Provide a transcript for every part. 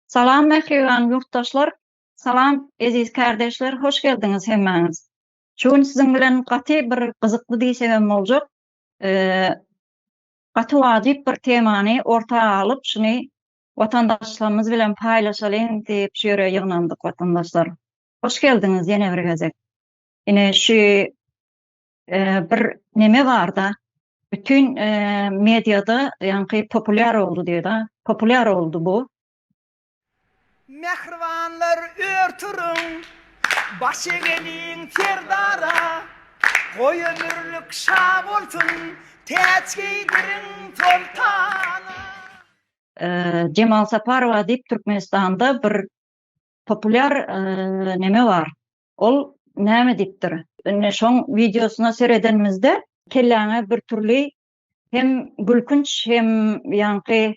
Salam mähriban ýurtdaşlar, salam eziz kärdeşler, hoş geldiňiz hemmäňiz. Şu gün siziň bilen gaty bir gyzykly diýsegem boljak, gaty wajyp bir temany orta alyp, şuny watandaşlarymyz bilen paýlaşalyň diýip şu ýere ýygnandyk watandaşlar. Hoş geldiňiz ýene bir gezek. Ine şu bir neme barda, bütün mediada ýaňky populýar boldy diýda, populýar boldy bu. Mähribanlar ör turuň, baş egeliň Serdara, Goý ömürlik şa bolsun, täç geýdiriň soltana. Jemal Saparowa diýip Türkmenistanda bir populýar neme bar. Ol näme diýipdir? Indi şoň wideosyna seredenimizde kelläňe bir türli hem gülkünç hem ýaňky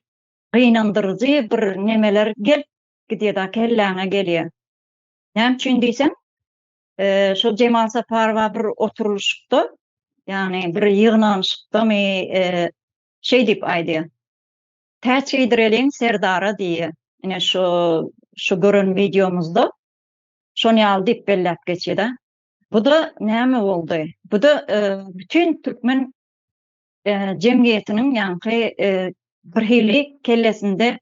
gynandyryjy bir nemeler gelip gidýär-de kelläňe gelýär. Näme üçin diýseň, şo Jemal Saparowa bir oturylyşykda, ýagny bir ýygnanyşykdamy şeý diýip aýdýar. Täç geýdireliň Serdara diýýär. Ine şu şu gören wideomyzda şony ýaly diýip belläp geçýär-de. Bu-da näme boldy? Bu-da bütin türkmen jemgyýetiniň ýaňky bir hili kellesinde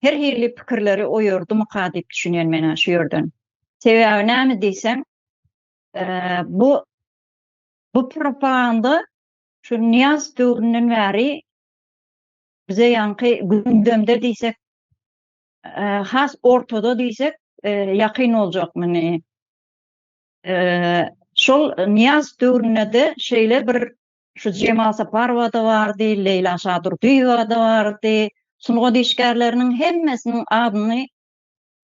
her hili pikirleri oýardymyka diýip düşünýän men-ä şu ýerden. Sebäbi näme diýseň, bu bu propaganda şu Nyýaz döwründen bäri bize ýaňky gündemde diýsek, has ortada diýsek ýakyn boljak muny. Şol Nyýaz döwründe-de şeýle bir şu Jemal Saparowa-da bardy, Leýla Şadurdyýewa-da bardy. Sungat işgärleriniň hemmesiniň adyny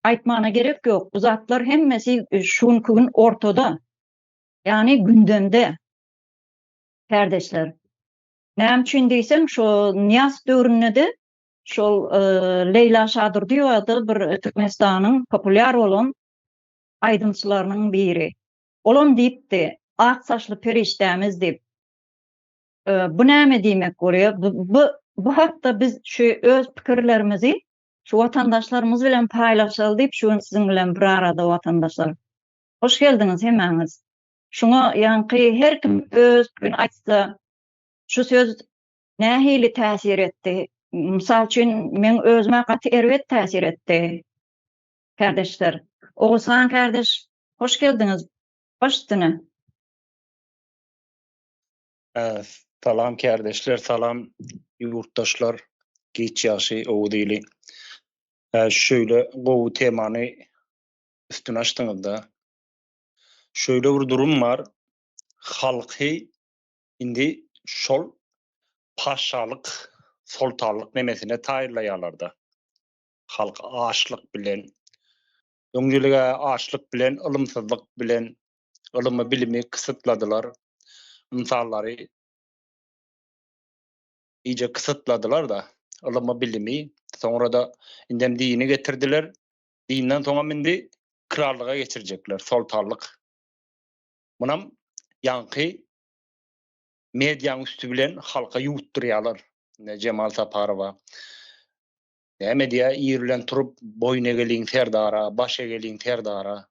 aýtmana gerek ýok. Bu zatlar hemmesi şu günki gün ortada. Ýagny gündemde. Kärdeşler. Näme üçin diýseň, şo Nyýaz döwründe-de şol Leýla Şadurdyýewa-da bir Türkmenistanyň populýar bolan aýdymçylarynyň biri. Olam diýipdi, ak saçly perişdämiz diýip. Bu näme diýmek bolýar? Bu bu hakda biz şu öz pikirlerimizi şu watandaşlarymyz bilen paýlaşaly diýip şu gün siziň bilen bir arada watandaşlar. Hoş geldiňiz hemmäňiz. Şuňa ýaňky her kim öz pikirini aýtsa, şu söz nähili täsir etdi? Mysal üçin, meň özüme gaty erbet täsir etdi. Kärdeşler. Oguzhan kärdeş, hoş geldiňiz. Baş üstüne. Salam kärdeşler, salam ýurtdaşlar. Giç ýagşy Oguz ili. Şöyle gowy temany üstüne açdyňyzda. Şöyle bir durum bar. Halky indi şol paşalyk, soltanlyk nemesine taýynlaýarlar-da. Halk açlyk bilen, öňjülige açlyk bilen, ylymsyzlyk bilen ylymy, bilimi kysytladylar. Ynsanlary iýje kysytladylar-da, ylymy, bilimi. Soňra-da indem dini getirdiler. Dinden soňam indi krallyga geçirjekler, soltanlyk. Munam ýaňky mediaň üsti bilen halka ýuwutdyrýarlar. Ine Jemal Saparowa näme diýýär, ir bilen turup boýun egeliň serdara, baş egeliň serdara.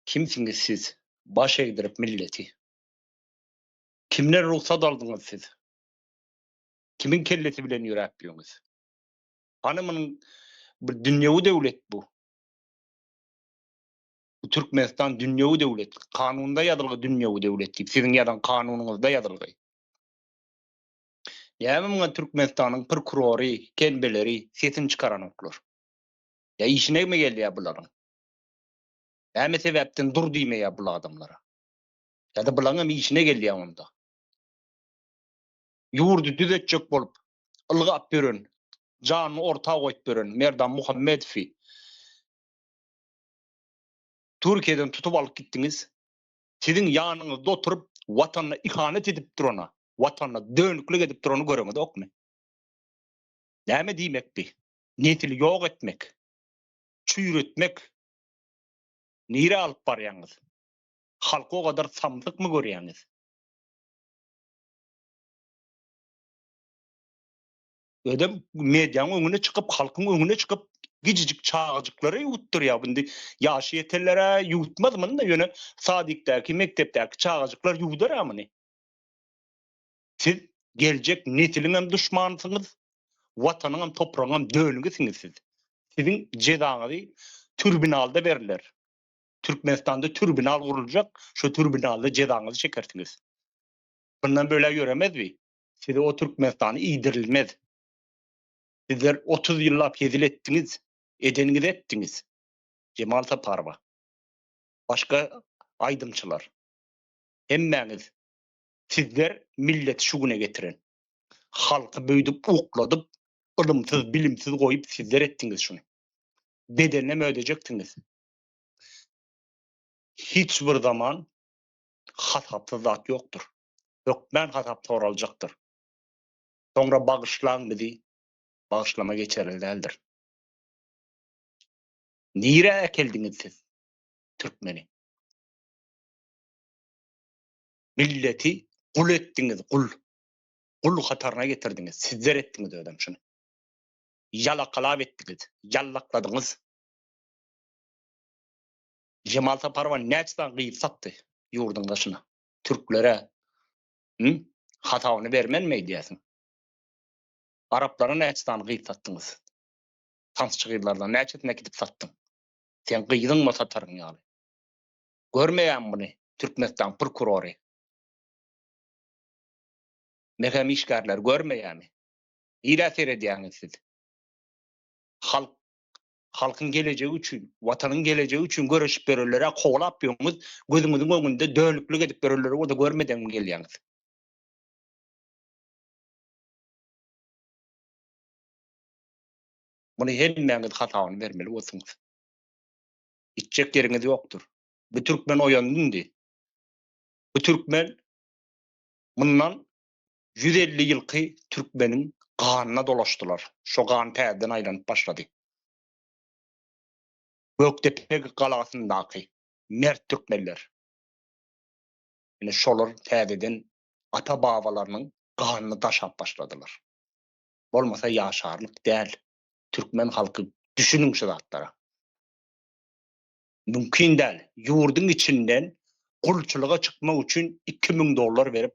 Kimsiňiz siz baş egdirip milleti? Kimden rugsat aldyňyz siz? Kimiň kellesi bilen ýöräp ýöňüz? Hany munuň bir dünýewi döwlet bu. Bu Türkmenistan dünýewi döwlet. Kanunda ýazylgy dünýewi döwlet diýip, siziň ýazan kanunyňyzda ýazylgy. Näme muňa Türkmenistanyň prokurory, kenbeleri sesini çykaranoklar? Ýa işine mi gelýär bularyň? Näme sebäpden dur diýmeýär bul adamlara? Ýa-da bulaň hem işine gelýär onda. Ýurdy düzetjek bolup ylgap ýören, janyny orta goýup ýören Merdan Muhammedowy Türkiýeden tutup alyp gitdiňiz. Siziň ýanyňyzda oturyp watanyna ihanet edip durana, watanyna dönüklik edip durany göreňizokmy? Näme diýmek bi? Nesili ýok etmek, çüýretmek. Nirä alyp barýaňyz? Halky o gadar samsykmy görýäňiz? Özem mediaň öňüne çykyp, halkyň öňüne çykyp. Gijijik çagajyklara ýuwutdyrýar. Indi ýaşy ýetenler-ä ýuwutmaz muny-da, ýöne sadikdäki, mekdepdäki çagajyklar ýuwdar-a muny. Siz geljek nesiliňem duşmanysyňyz, watanyňam, topragyňam dönügisiňiz siz. Siziň jezaňyzy türbinalda berler. Türkmenistanda türbinal guruljak, şo türbinalda jezaňyzy çekersiňiz. Bundan bölä ýöremez bi. Size o Türkmenistany iýdirilmez. Sizler 30 ýyllap hezil etdiňiz, edeniňizi etdiňiz. Jemal Saparowa. Başga aýdymçylar. Hemmäňiz sizler milleti şu güne getiren. Halky beýdip ukladyp, ylymsyz, bilimsiz goýup sizler etdiňiz şuny. Bedelinem ödejeksiňiz. Hiç bir zaman hasapsyz zat ýokdur. Hökmän hasap soraljakdyr. Soňra bagyşlaň bizi, bagyşlama geçerli däldir. Nirä äkeldiňiz siz türkmeni? Milleti gul etdiňiz, gul. Gul hataryna getirdiňiz, sizler etdiňiz özem şuny. Ýalakalap etdiňiz, ýallakladyňyz. Jemal Saparowa näçe sany gyz satdy ýurduň daşyna? Türklere. Hü? Hasabyny bermenmi öýdýärsiň? Araplara näçe sany gyz satdyňyz? Tansçy gyzlardan näçesini äkidip satdyň? Seň gyzyňmy sataryň ýaly? Görmeýämi muny Türkmenistan prokurory? Mehem işgärleri görmeýämi? Nirä seredýäňiz siz? Halk halkyň gelejegi üçin, watanyň gelejegi üçin göreşip ýörenlere kowalap ýöňüz, gözüňiziň öňünde dönüklik edip ýörenleri bolsa görmeden gelýäňiz. Muny hemmäňiz hasabyny bermeli bolsuňyz. Gitjek ýeriňiz ýokdur. Bu türkmen oýandy indi. Bu türkmen mundan 150 ýylky türkmeniň ganyna dolaşdylar. Şo gan täzeden aýlanyp başlady. Gökdepe galasyndaky mert türkmenler. Ine şolar täzeden ata-babalarynyň ganyny daşap başladylar. Bolmasa ýaşarlyk däl. Türkmen halky düşüniň şu zatlara. Mümkin däl. Ýurduň içinden gulçulyga çykmak üçin 2000 dollar berip,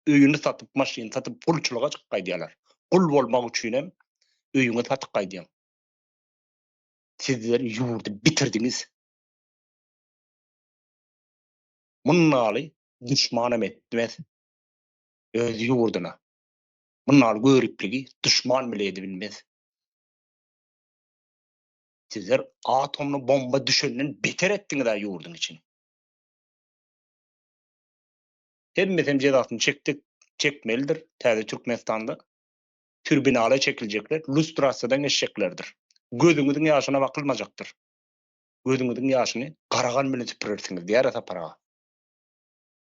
öýüni satyp, maşyny satyp gulçulyga çykyp gaýdýarlar. Gul bolmak üçin hem öýüňi satyp gaýdýaň. Sizler ýurdy bitirdiňiz. Mundaly duşmanam etmez öz ýurduna. Mundaly göripligi duşman bile edibilmez. Sizler atomly bomba düşenden beter etdiňiz-ä ýurduň içini. Hemmesem jezasyny çekdik, çekmelidir täze Türkmenistanda. Tribunala çekiljekler, lustrasiýadan geçjeklerdir. Gözüňiziň ýaşyna bakylmajakdyr. Gözüňiziň ýaşyny garagan bilen süpürersiňiz diýär-ä Sapar aga.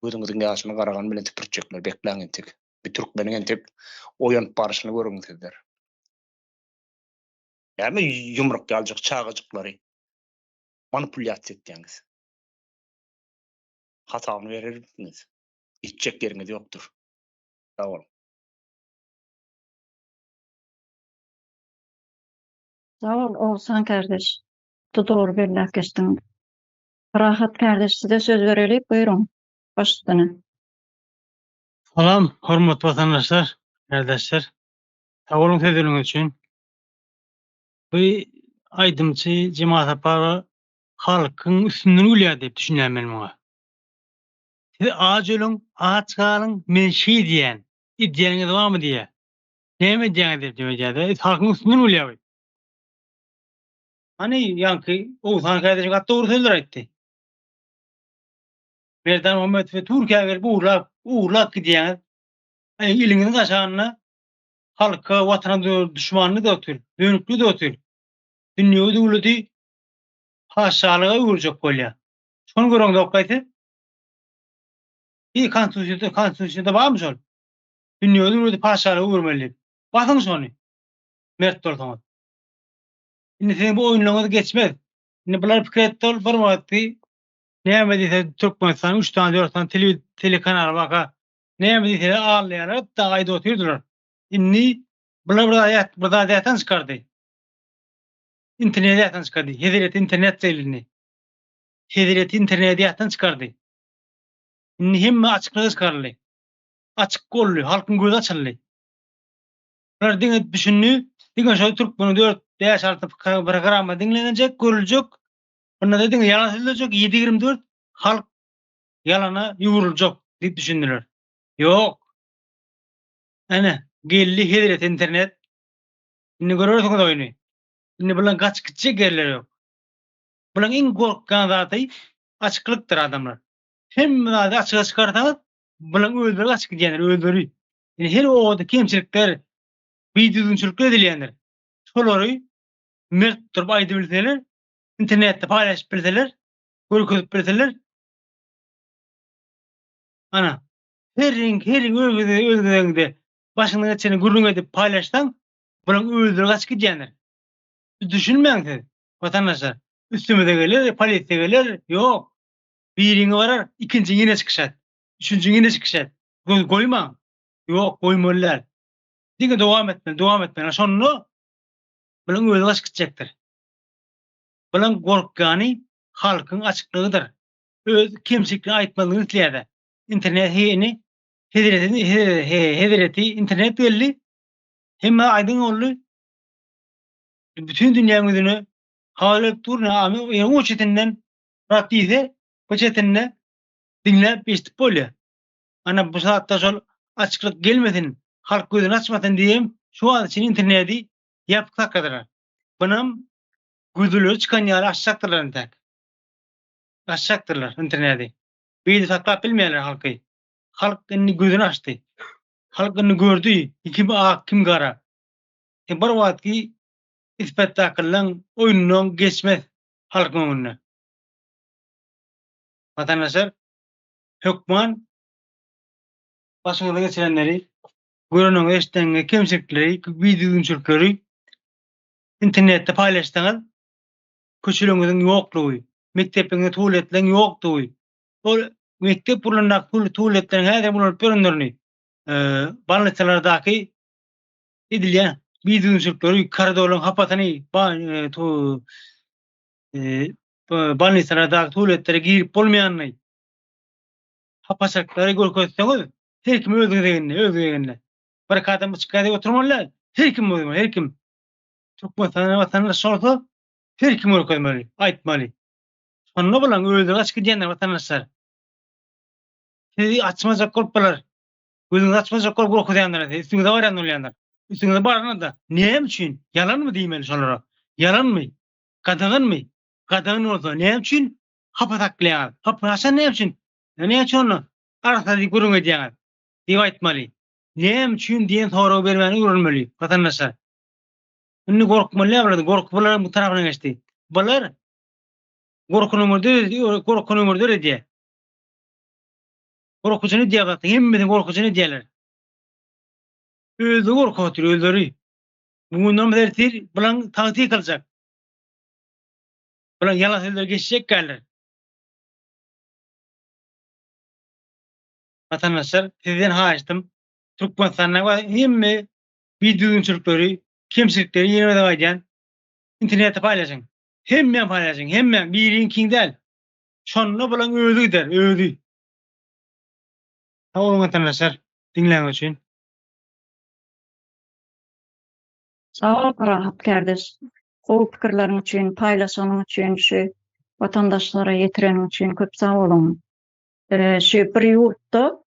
Gözüňiziň ýaşyny garagan bilen süpürtjekler, bekläň entek. Bir türkmeniň entek oýanyp baryşyny görüň sizler. Näme ýumruk ýaljak çagajyklary manipulýasiýa etýäňiz? Hasabyny berermisiňiz? Gitjek ýeriňiz ýokdur. Sag boluň. Sag bol Oguzhan kardeş. Gaty dogry belläp geçdiň. Rahat kardeş size söz bereli buýruň baş üstüne. Salam hormatly watandaşlar, kärdeşler. Sag boluň sözleriňiz üçin. Bu aýdymçy Jemal Saparowa halkyň üstünden gülýär diýip düşünýän men muňa. Siz aç ölüň, aç galyň, men şeý diýýän. Edýäniňiz barmy diýýär. Näme edýäňiz diýip diýip aýdýar-da, halkyň üstünden gülýär bu. Hany ýaňky Oguzhan kärdeşim gaty dogry sözler aýtdy. Merdan Muhammedowy Türkiýä gelip ogurlap, ogurlap gidýäňiz. Iliňiziň aşagynda halka, watana duşmanlyk otyr, dönüklik otyr. Dünýewi döwleti patyşalyga öwürjek bolýar. Şony göreňzok gaýsy? Bir konstitusiýada, konstitusiýada barmy şol? Dünýewi döwleti patyşalyga öwürmeli diýip. Basyň şony. Mert bolsaňyz. Indi siziň bu oýunlaryňyz geçmez. Indi bular pikir etdi ol bir wagtky näme diýse Türkmenistanyň 3 sany 4 sany telekanaly barka näme diýseler aldaýarlar da aýdyp otyrdylar. Indi bular bir zat bir zat ýatdan çykardy. Interneti ýatdan çykardy. Hezreti internet geldi indi. Hezreti interneti ýatdan çykardy. Indi hemme açyklyga çykaryldy. Açyk boldy, halkyň gözi açyldy. Bular diňe düşündi, diňe şol türkmeniň 4, 5, 6 programma diňlenecek, görüljek. Bunda-da diňe ýalan sözlejek, 7-24 halk ýalana ýugruljak diýip düşündiler. Ýok. Ene, geldi hezreti internet. Indi görersiňiz oýny. Indi bulaň gaçyp gitjek ýerleri ýok. Bulaň iň gorkýan zady açyklykdyr adamlar. Hemme zady açyga çykarsaňyz, bulaň özleri gaçyp gidýändir, özleri. Indi her obada kemçilikler, bidüzgünçilikler edilýändir. Şolary mert durup aýdybilseler, internetde paýlaşyp bilseler, görkezip bilseler, ana, heriň, heriň öz öz gezegiňde başyňdan geçeni gürrüň edip paýlaşsaň, bulaň özleri gaçyp gidýändir. Düşünmäň siz, watandaşlar. Üstümize geler, polisiýa geler, ýok. Biriňi barar, ikinjiň ýene çykyş et. Üçünjiň ýene çykyş et. Göz goýmaň. Ýok, goýmaly däl. Diňe dowam etmeli, dowam etmeli. Şonda bulaň özi gaçyp gitjekdir. Bulaň gorkýany halkyň açyklygydyr. Öz kemçiliklerini aýtmazlygyny isleýärler. Internet heni hezreti hezreti internet geldi. Hemme aýdyň boldy. Bütün dünýäň ýüzüne habar berip dur. Ýa o çetinden zat diýse, bu çetinde diňläp eşidip bolýar. Ana bu saatda şol açyklyk gelmesin, halk gözüni açmasyn diýem şu wagt üçin interneti ýapyk sakladylar. Bunam gözleri çykan ýaly açjakdyrlar entäk. Açjakdyrlar interneti. Beýle saklap bilmeýärler halky. Halk indi gözüni açdy. Halk indi gördi, kim ak, kim gara. E bir wagtky spektaklyň oýundan geçmez halkyň öňünde. Watandaşlar, hökman başyňyza geçirenleri, göreniňizi, eşideniňizi, kemçilikleri, bidüzgünçilikleri internetde paýlaşsaňyz, köçeleriňiziň ýoklugy, mekdepleriňizde tualetleriň ýokdugy, ol mekdep gurlandaky tualetleriň häzir ulanyp ýörenlerini, bolnisalardaky edilýän bidüzgünçilikleri, koridorlaryň hapasyny, bolnisalardaky tualetlere girip bolmaýanyny, hapaçylyklary görkezseňiz, her kim öz gezeginde, öz gezeginde. Bir adam çykýar diýip oturmaly däl. Her kim bolmaly, her kim. Türkmenistanda watandaş bolsa, her kim görkezmeli, aýtmaly. Şonda bulaň özleri açyp gidýänler watandaşlar. Sizi açmajak bolup bular. Gözüňizi açmajak bolup gorkuzýanlar, üstüňize barýan bolýanlar. Üstüňize baranda näme üçin? Ýalanmy diýmeli şolara? Ýalanmy? Gadaganmy? Gadagan bolsa näme üçin hapa saklaýaňyz? Hapa haçan näme üçin? Näme üçin onda arassa diýip gürrüň edýäňiz? diýip aýtmaly. Näme üçin diýen soragy bermäni öwrenmeli watandaşlar. Indi gorkmaly däl bular, gorky bularyň bu tarapyna geçdi. Bular gorkyny öňürde gorkyny öňürde edýär. Gorkusyny edýär zatda, hemmesini gorkusyny edýärler. Özleri gorkup otyr, özleri. Bu günden ertir bulaň tagty ýykyljak. Bulaň ýalan sözleri geçjek gäller. Watandaşlar, sizden haýyştym, Türkmenistanda hemme bidüzgünçilikleri, kemçilikleri ýene bir aýdýan, internetde paýlaşyň. Hemmäň paýlaşyň, hemmäň, biriňkiň däl. Şonda bulaň özi gider, özi. Sag boluň watandaşlar, diňläniňiz üçin. Sag bol Parahat kardeş. Gowy pikirleriň üçin, paýlaşanyň üçin, şu watandaşlara ýetireniň üçin köp sag boluň. Şu bir ýurtda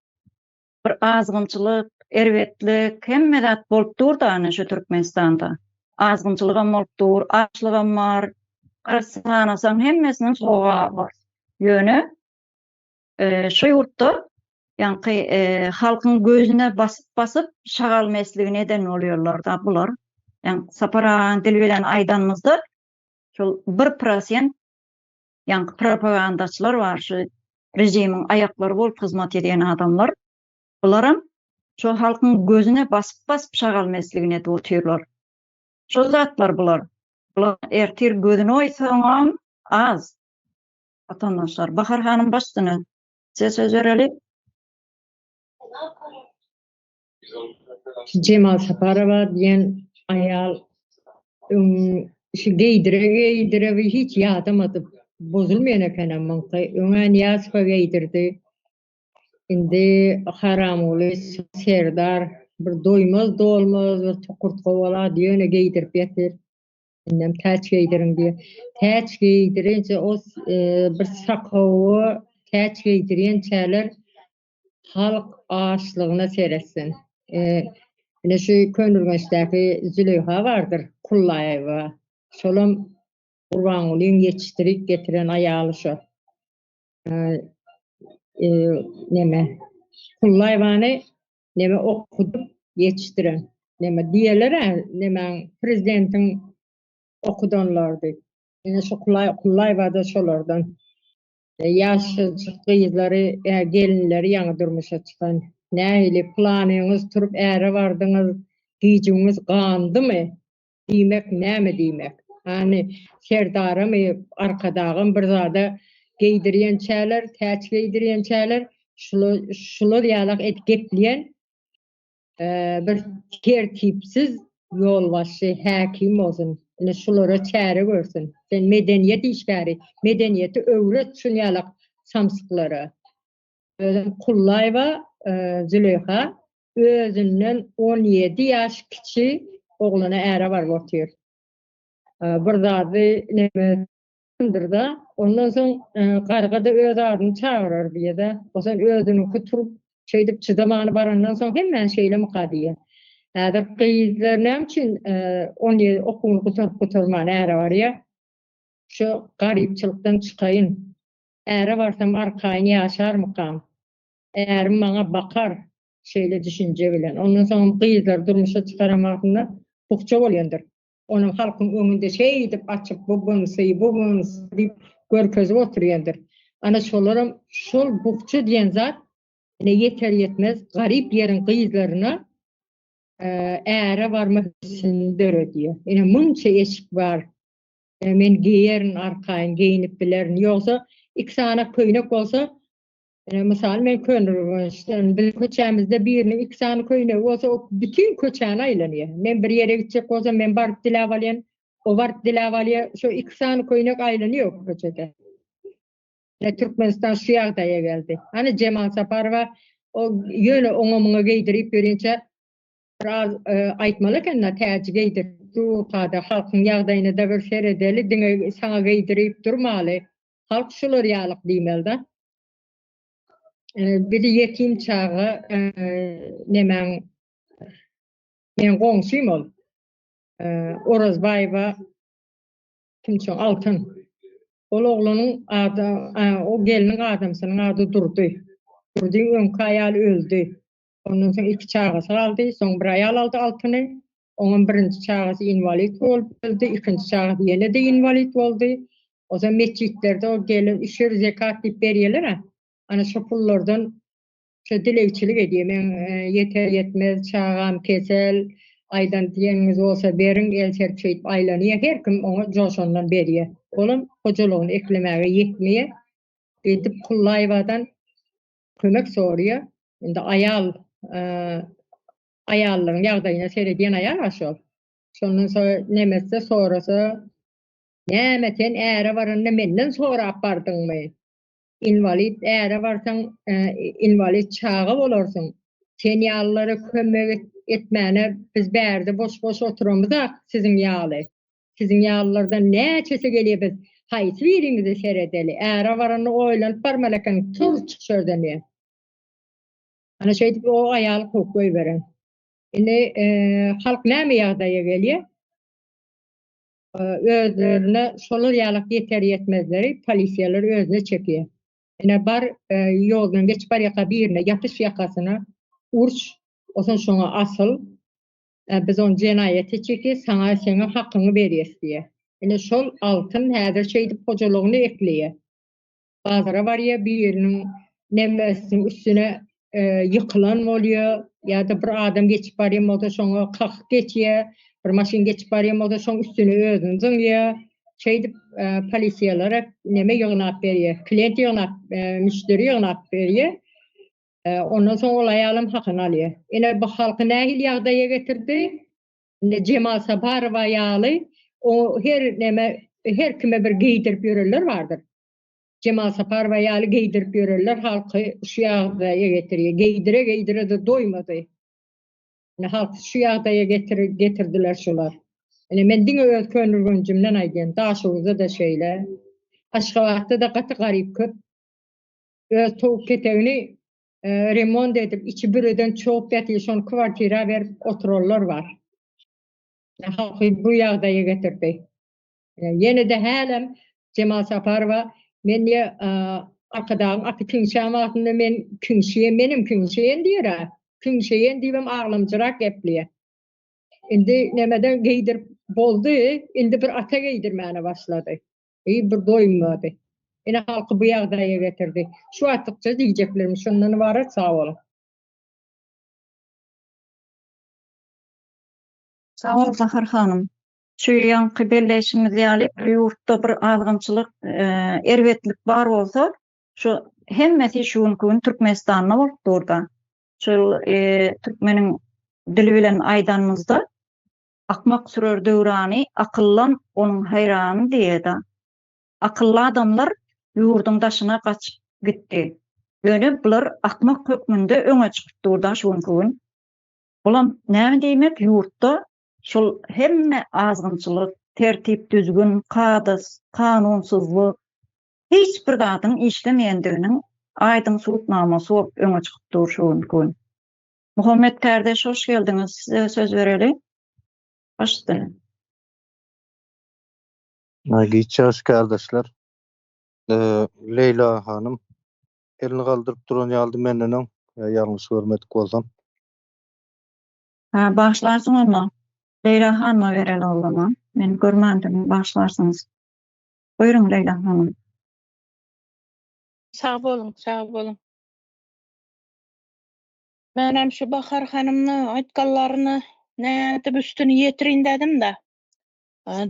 bir azgynçylyk, erbetlik, hemme zat bolup dur-da ana şu Türkmenistanda. Azgynçylygam bolup dur, açlygam bar. Garaz sanasaň hemmesiniň sogaby bar. Ýöne şu ýurtda ýaňky halkyň gözüne basyp basyp şagal mesligini eden bolýarlar-da bular. Ýaňky Sapar aganyň dili bilen aýdanymyzda şol 1% ýaňky propagandaçylar bar şu režimiň aýaklary bolup hyzmat edýän adamlar. Bularam şol halkyň gözüne basyp basyp şagal mesligini edip otyrlar. Şol zatlar bular. Bular ertir gözüni oýsaňam az. Watandaşlar. Bahar hanym baş üstüne. Size söz bereli. Jemal Saparowa diýen aýal öň. Şu geýdire geýdire bir hiç ýadamady. Bozulmaýan ekenem muňky. Öňä Nyýazowa geýdirdi. Indi Haramguly Serdar bir doýmaz dolmaz bir tokurtga bolady ýöne geýdirip ýatyr. Indem täç geýdiriň diýýär. Täç geýdirinçe o bir sakawa täç geýdirýänçäler halk açlygyna seretsin. Ine şu Köneürgençdäki Züleýha bardyr, Kullaýewa. Şolam Gurbangulyň ýetişdirip getiren aýaly şo. Neme Kullaýewany neme okudyp ýetişdiren. Neme diýerler-ä, nemäň prezidentiň okudanlary diýip. Ine şu Kullaýewa-da şolardan. Ýaşajyk gyzlary, gelinleri ýaňy durmuşa çykan. Nähili, pylanyňyz turup äre bardyňyz, gijigiňiz gandymy? Diýmek näme diýmek? Hany, Serdaramy, Arkadagam bir zada geýdirýänçäler, täç geýdirýänçäler, şular ýalak edip gepleýän bir tertipsiz ýolbaşçy, häkim bolsun. Ine şulara çäre görsün. Sen medeniýet işgäri, medeniýeti öwret şun ýalak samsyklara. Özem Kullaýewa Züleýha özünden 17 ýaş kiçi oglana äre baryp otyr. Bir zady neme Dyrda, ondan soň garga-da öz adyny çagyrar diýýär-de. Osan özüniňki turup, şeýdip çydamany barandan soň hemmäni şeýlemika diýýär. Häzir gyzlar näme üçin on ýedi okuwyny gutaryp gutarman äre barýar? Şu garypçylykdan çykaýyn. Äre barsam arkaýyn ýaşarmykam? Ärim maňa bakar şeýle düşünje bilen. Ondan soňam gyzlar durmuşa çykaran wagtynda bukja bolýandyr. Onuň halkyň öňünde şeýdip açyp bu bunsy, bu bunsy diýip görkezip oturýandyr. Ana şolaram şol bukja diýen zat ine ýeter-ýetmez garyp ýeriň gyzlaryna äre barma hüssüni döredýär. Ine munça eşik bar. Men geýerin arkaýyn geýinip bilerin. Ýogsa iki sany köýnek bolsa Ine, mysal men Köneürgençden, biziň köçämizde biriniň iki sany köýnegi bolsa, o bütin köçäni aýlanýar. Men bir ýere gitjek bolsam, men baryp diläp alýan, o baryp diläp alýar. Şo iki sany köýnek aýlanýar o köçede. Ine, Türkmenistan şu ýagdaýa geldi. Hany Jemal Saparowa o ýöne oňa-muňa geýdirip ýörinçä biraz aýtmaly eken-dä, täji geýdirip durka-da, halkyň ýagdaýyna-da bir seredeli, diňe saňa geýdirip durmaly. Halk şular ýalyk diýmeli-de. Biri ýetim çaga nemäň meň goňşym ol. Orazbaýewa kim şo Altyn. Ol oglanyň ady, o gelniň adamsynyň ady Durdy. Durdyň öňki aýaly öldi. Ondan soň iki çagasy galdy. Soň bir aýal aldy Altyny. Oňam birinji çagasy inwalid bolup öldi, ikinji çagasy ýene-de inwalid boldy. Ozal metjitlerde o gelen üşür zekat diýip berýärler-ä. Ana şo pullardan şo dilegçilik edýär. Meň ýeter-ýetmez çagam kesel, aýdan diýeniňiz bolsa beriň, el serip şeýdip aýlanýar. Her kim oňa joşandan berýär. Olam hojalygyny eklemäge ýetmeýär. Gidip Kullaýewadan kömek soraýar. Indi aýal aýallaryň ýagdaýyna seredýän aýal-a şol. Şondan soň nemetse sorasa, Näme sen äre baranda menden sorap bardyňmy? Inwalid äre barsaň, inwalid çaga bolarsyň. Sen ýalylara kömek etmäne biz bärde boş-boş oturamyzak siziň ýaly. Siziň ýalylardan näçesi gelýär biz haýsy biriňize seredeli? Äre baranda oýlanyp barmaly ekeniň, tur çyk şörden diýen. Ana şeýdip o aýaly kowup goýberen. Indi halk näme ýagdaýa gelýär? Özlerine şolar ýalak ýeter-ýetmezleri polisiýalar özüne çekýär. Ine bar ýoldan geçip barýarka birine ýapyş ýakasyna urş, onsoň şoňa asyl, biz ony jenaýata çekýäs, saňa seňe hakyňy berýäs diýýär. Ine şol Altyn häzir şeýdip hojalygyny ekleýär. Bazara barýar, biriniň nemesiniň üstüne ýykylan bolýar ýa-da bir adam geçip barýan bolsa şoňa kakyp geçýär, bir maşyn geçip barýan bolsa şoň üstüne özüni zyňýar. Şeýdip polisiýalara neme ýygnap berýär, klient ýygnap, müşderi ýygnap berýär. Ondan soň ol aýalam hakyny alýar. Ine bu halky nähili ýagdaýa getirdi? Indi Jemal Saparowa ýaly. O her neme her kime bir geýdirip ýörenler bardyr. Jemal Saparowa ýaly geýdirip ýörenler halky şu ýagdaýa getirýär. Geýdire geýdire-de doýmady. Ine halky şu ýagdaýa getir getirdiler şular. Ine men diňe öz Köneürgenjimden aýdýan, Daşoguzda-da şeýle. Aşgabatda-da gaty garyp köp. Öz towuk ketegini remont edip, içi büreden çogup ýatyr, şony kwartira berip oturanlar bar. Halky bu ýagdaýa getirdi. Ýene-de hälem Jemal Saparowa men diýe Arkadagyň aty kiňşän wagtynda men kiňşiýen, menem kiňşiýen diýer-ä. Kiňşiýen diýibem aglamjyrak gepleýär. Indi nemeden geýdirip boldy, indi bir ata geýdirmäne başlady. Eý bir doýmady. Ine halky bu ýagdaýa getirdi. Şu wagtlykça diýjeklerim şundan ybarat sag boluň. Sag bol Bahar hanym. Şu ýaňky belleýşiňiz ýaly bir ýurtda bir azgynçylyk, erbetlik bar bolsa, şu hemmesi şu günki gün Türkmenistanda bolup durda. Şol türkmeniň dili bilen aýdanymyzda Akmak sürer döwrany, akyllam onuň haýrany diýýär-de. Akylly adamlar ýurduň daşyna gaçyp gitdi. Ýöne bular akmak hökmünde öňe çykyp dur-da şu günki gün. Bulam näme diýmek, ýurtda şol hemme azgynçylyk, tertip-düzgün, kada, kanunsyzlyk, hiç bir zadyň işlemeýändiginiň aýdyň subutnamasy bolup öňe çykyp dur şu günki gün. Muhammet kardeş hoş geldiňiz size söz bereli. Baş üstüne. Giç ýaş kardeşler. Leýla hanym elini galdyryp duran ýalydy menden öň, ýalňyş görmedik bolsam. Ha, bagyşlarsyň onda. Leýla hanyma bereli o zaman. Men görmändim, bagyşlarsyňyz. Buýruň Leýla hanym. Sag boluň, sag boluň. Menem şu Bahar hanymny aýtganlaryny nädip üstüni ýetirin dedim-de.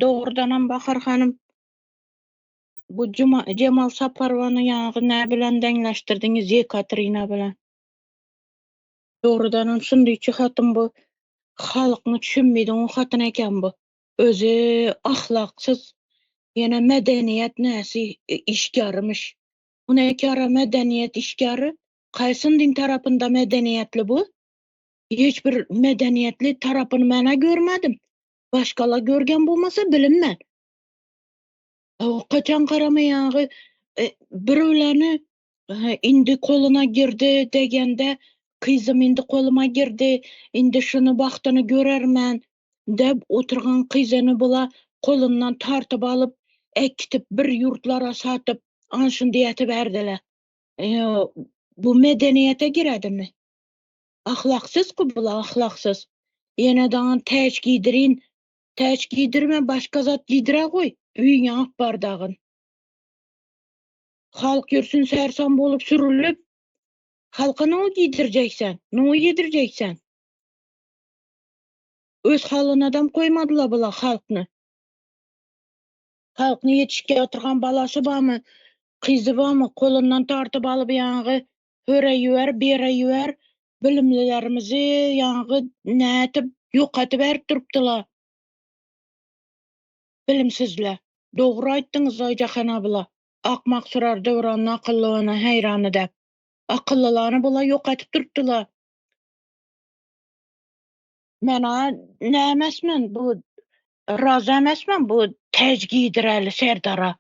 Dogrudanam Bahar hanym bu Jemal Saparowany ýaňky nä bilen deňleşdirdiňiz Ýekaterina bilen. Dogrudanam şundyçy hatyn bu halkny düşünmeýdiň hatyn eken bu. Özi ahlaksyz ýene medeniýet näsi işgärmiş. Bu näkara medeniýet işgäri Kaýsyn din tarapynda medeniýetli bu? Hiç bir medeniýetli tarapyny men-ä görmedim. Başgala görgen bolmasa bilinmän. Kaçan garamaýagy birewleni indi koluna girdi degende kyzym indi koluma girdi, indi şuny bagtyny görermen dep oturgan kyzyny bula kolundan tartyp alyp äkitip bir ýurtlara satyp anşyn diýetiberdiler. Bu medeniýete giredimi? Ahlaksyz ku bula ahlaksyz. Ýene daňan täç giýdirin. Täç giýdirme başga zat giýdirä goý. Öýüňe alyp bar dagyn. Halk ýörsün sersan bolup sürülip. Halka no giýdirjek sen? No ýedirjek sen? Öz halynadam goýmadylar bula halkny. Halkny ýetişip ýatyrgan balasy barmy, kyzy barmy, kolundan tartyp alyp ýaňy höre ýüber, bere ýüber, bilimlilerimizi ýaňy nätip ýokadyberip durupdylar. Bilimsizler. Dogry aýtdyňyz Aýjahan abla. Akmak sürer döwranyny akylly ona häýrany däp. Akyllylany bular ýokadyp durupdylar. Men-a nämesmen bu razy emesmen bu täj giýdireli serdara.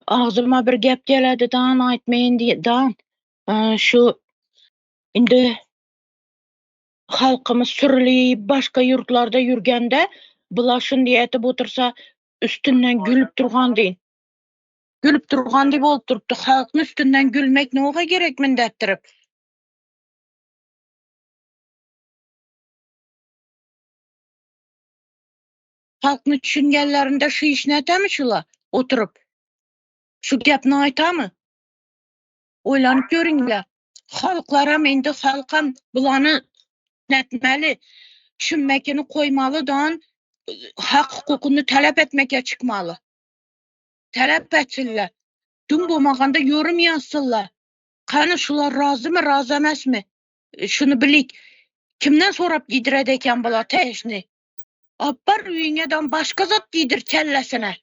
Agzyma bir gep geledi dan aýtmaýyn diý dan. Şu indi halkymyz sürülip başga ýurtlarda ýürgende bular şundy etip otursa üstünden gülüp turgan deýin. Gülüp turgan deý bolup durupdy. Halkyň üstünden gülmek noga gerek mindetdirip. Halkny düşüngenlerinde şu iş nätemi şula oturyp? Şu gepni aýtamy? Oýlanyp görüňle. Halklaram indi halkam bulany nätmeli? Düşünmekini koýmaly dan hak hukukyny talap etmeke çykmaly. Talap etsinler. Düm bolmaganda yorum ýazsynlar. Kany şular razymy, razy emesmi? Şuny bilik. Kimden sorap giydiredi eken bular täşni? Apbar öýüňedem başga zat giydir kellesine.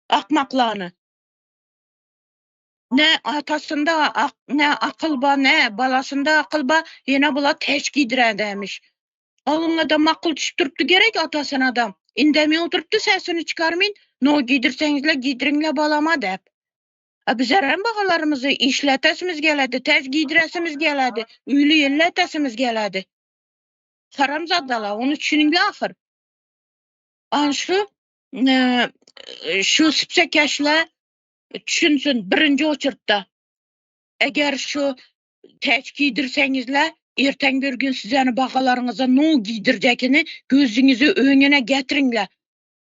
Akmaklany. Ne atasynda ak, ne akyl ba, ne balasynda akyl ba, ýene bula täç giydirädämiş. Alyňa-da makul düşüp durupdy gerek atasynadam. Indemey oturypdy sesini çykarmyn, no giydirseňizle giydiriňle balama däp. A bizerem bagalarymyzy işletesimiz geledi, täç giydiresimiz geledi, öýli ýelletesimiz geledi. Haramzadalar, ony düşüniňle ahyr. An şu e, şu sipsekeşler düşünsin birinji oçurtda. Eger şu täç giydirseňizle, erteň bir gün sizeni bagalaryňyza no giydirjekini gözüňizi öňüne getiriňle.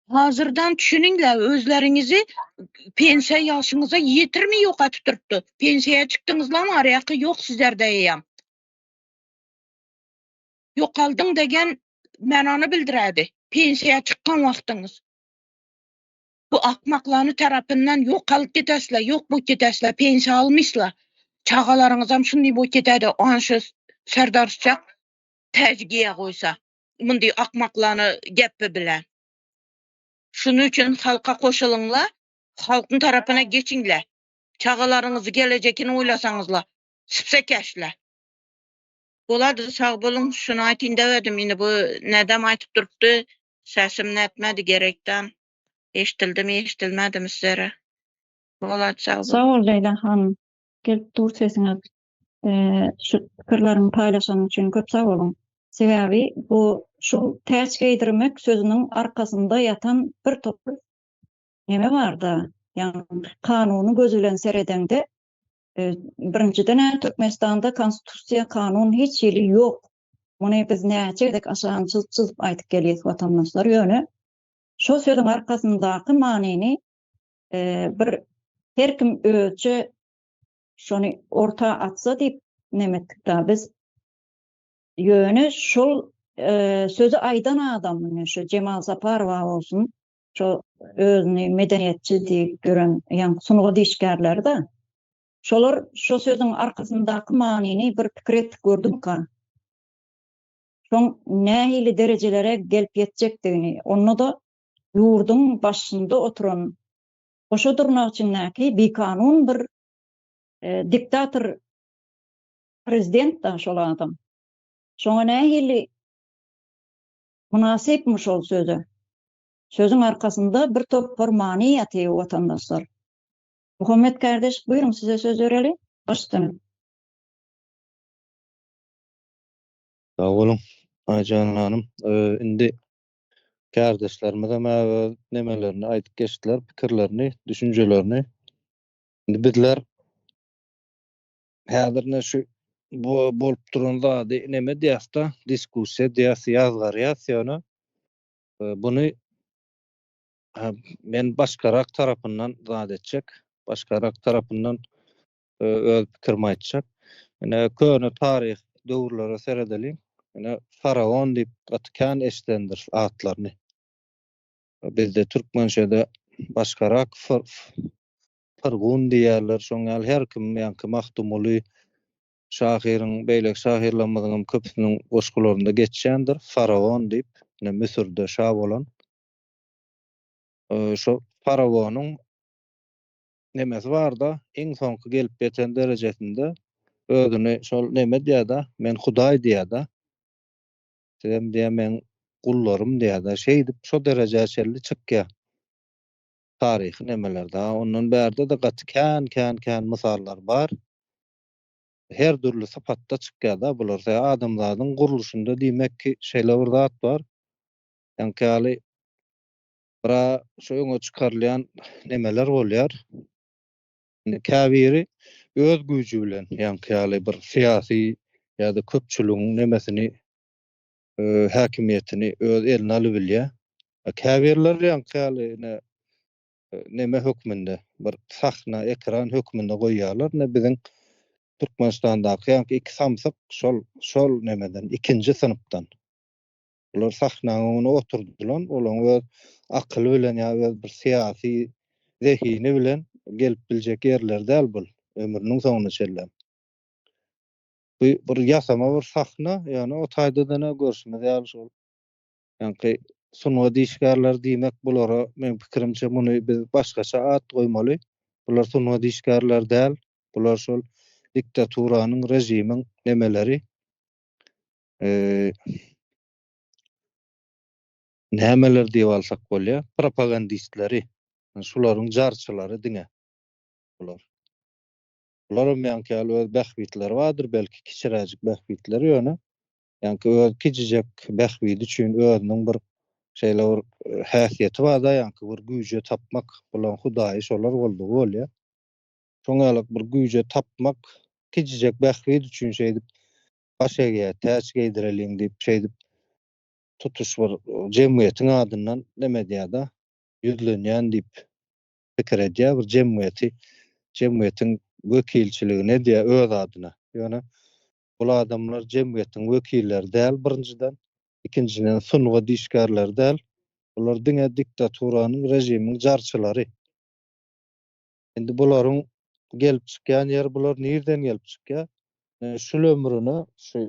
Hazırdan düşüniňle özleriňizi pensiýa ýaşyňyza ýetirmi ýok atyp durupdy. Pensiýa çykdyňyzlam arýaky ýok sizlerde eýýäm. Ýokaldyň degen mänany bildirädi. Pensiýa çykgan wagtyňyz. Bu akmaklany tarapyndan ýokalyp ketesler, ýok bolup ketesler, pensiýa almyslar. Çagalaryňyzam şunday bolup ketedi, anşy Serdarçak täc giýe goýsa. Munday akmaklany gepi bilen. Şunuň üçin halka goşulyňla, halkyň tarapyna geçiňle. Çagalaryňyzy gelejekini oýlasaňyzla, sipsekeşle. Bolady, sag boluň. Şuny aýtyn demedim. Indi bu nädem aýtyp durupdy. Sesim netmedi gerekden. Eşdildimi, eşdilmedimi sizlere? Bolady, sag boluň. Sag bol Leýla hanym. Gelip dur sesiňiz. Şu pikirleriňi paýlaşanyň üçin köp sag boluň. Sebäbi bu şu täç geýdirmek sözüniň arkasynda ýatan bir topar neme barda, ýagny kanuny göz bilen seredeňde birinjiden-ä Türkmenistanda konstitusiýa kanun hiç hili ýok. Muny biz näçe gezek aşagyny çyzyp-çyzyp aýdyp gelýäs watandaşlar, ýöne şo sözüň arkasyndaky manyny bir her kim özçe şony orta atsa diýip neme etdik-da biz. Ýöne şol sözi aýdan adam, ine şu Jemal Saparowa bolsun, şo özüni medeniýetçi diýip ýören ýaňky sungat işgärleri-de, şolar şo sözüň arkasyndaky manyny bir pikir etip gördümika? Şoň nähili derejelere gelip ýetjekdigini, onda-da ýurduň başynda oturan goşa dyrnak içindäki bikanun bir diktator prezident-da şol adam. Şoňa nähili mynasypmy şol söze? Sözüň arkasynda bir topar many ýatyr watandaşlar. Muhammet kardeş buýruň size söz bereli. Başdan. Sag boluň Aýjan hanym. Indi kärdeşlerimizem öz nemelerini aýdyp geçdiler, pikirlerini, düşünjelerini. Indi bizler häzir ne şu bu bolup duran zady neme diýäs-de, diskussiýa diýäs, ýazgarýas ýöne buny men başgarak tarapyndan zat etjek, başgarak tarapyndan öz pikirimi aýtjak. Ine köne taryh döwürlere seredeliň. Ine faraon diýip gaty kän eşidendiris atlaryny. Bizde türkmençede başgarak Pyrgun diýýärler. Şoň ýaly her kim ýaňky Magtymguly şahyryň, beýleki şahyrlarymyzyň hem köpüsiniň goşgularynda geçýändir. Faraon diýip, ine Müsürde şa bolan. Şo faraonyň nemesi barda, iň soňky gelip ýeten derejesinde özüni şol neme diýýär-de, men Hudaý diýýär-de. Sizem diýýär, meň gullarym diýýär-de. Şeýdip şo derejä çenli çykýar. Taryhy nemelerde. Ondan bärde-de gaty kän, kän, kän mysallar bar. Her dürli sypatda çykýar-da bular. Sebäbi adamzadyň gurluşynda diýmek ki, şeýle bir zat bar. Ýaňky ýaly bira şu öňe çykarylýan nemeler bolýar. Indi käbiri öz güýji bilen, ýaňky ýaly bir syýasy ýa-da köpçüligiň nemesini, häkimiýetini öz eline alybilýär. Käbirleri ýaňky ýaly ine neme hökmünde, bir sahna, ekran hökmünde goýýarlar. Ine biziň Türkmenistandaky ýaňky iki samsyk şol, şol nemeden, ikinji synpdan. Bular sahnaň öňüne oturdylan, olaň öz akyly bilen ýa öz bir syýasy zehini bilen gelip biljek ýerleri däl bul, ömrüniň soňuna çenlem. Bu bir ýasama bir sahna, ýöne o taýda-da görşümiz ýaly şol ýaňky sungat işgärleri diýmek bulara meň pikirimçe muny biz başgaça at goýmaly. Bular sungat işgärleri däl, bular şol diktaturanyň, režimiň nemeleri. Nämeler diýip alsak bolýar? Propagandistleri. Şularyň jarçylary diňe bular. Bularam ýaňky ýaly öz bähbitleri bardyr, belki kiçiräjik bähbitleri ýöne ýaňky öz kiçijek bähbidi üçin özüniň bir şeýle bir häsiýeti barda ýaňky bir güýje tapmak bulaň hudaýy şolar boldugy bolýar. Şoň ýaly bir güýje tapmak kiçijek bähbit üçin şeýdip baş egýär, täç geýdireliň diýip şeýdip tutuş bir jemgyýetiň adyndan neme edýär-de, ýüzlenýän diýip pikir edýär, bir jemgyýeti, jemgyýetiň wekilçiligini edýär öz adyna. Ýöne bul adamlar jemgyýetiň wekilleri däl birinjiden, ikinjiden sungat işgärleri däl. Bular diňe diktaturanyň, režimiň jarçylary. Indi bularyň gelip çykýan ýeri bular nirden gelip çykýar? Şul ömrüne şu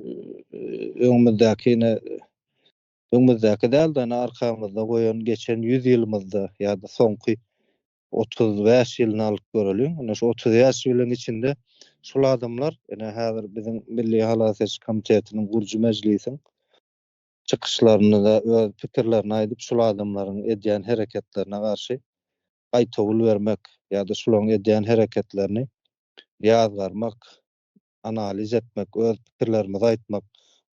öňümizdäki ine öňümizdäki däl-de ine arkamyzda goýan geçen ýüz ýylymyzda ýa-da soňky 35 ýylyny alyp göreliň. Ine şu 35 ýylyň içinde şul adamlar ine häzir biziň Milli halas ediş komitetiniň gurujy mejlisiň çykyşlarynda öz pikirlerini aýdyp şul adamlaryň edýän hereketlerine garşy gaýtawul bermek ýa-da şularyň edýän hereketlerini ýazgarmak, analiz etmek, öz pikirlerimizi aýtmak,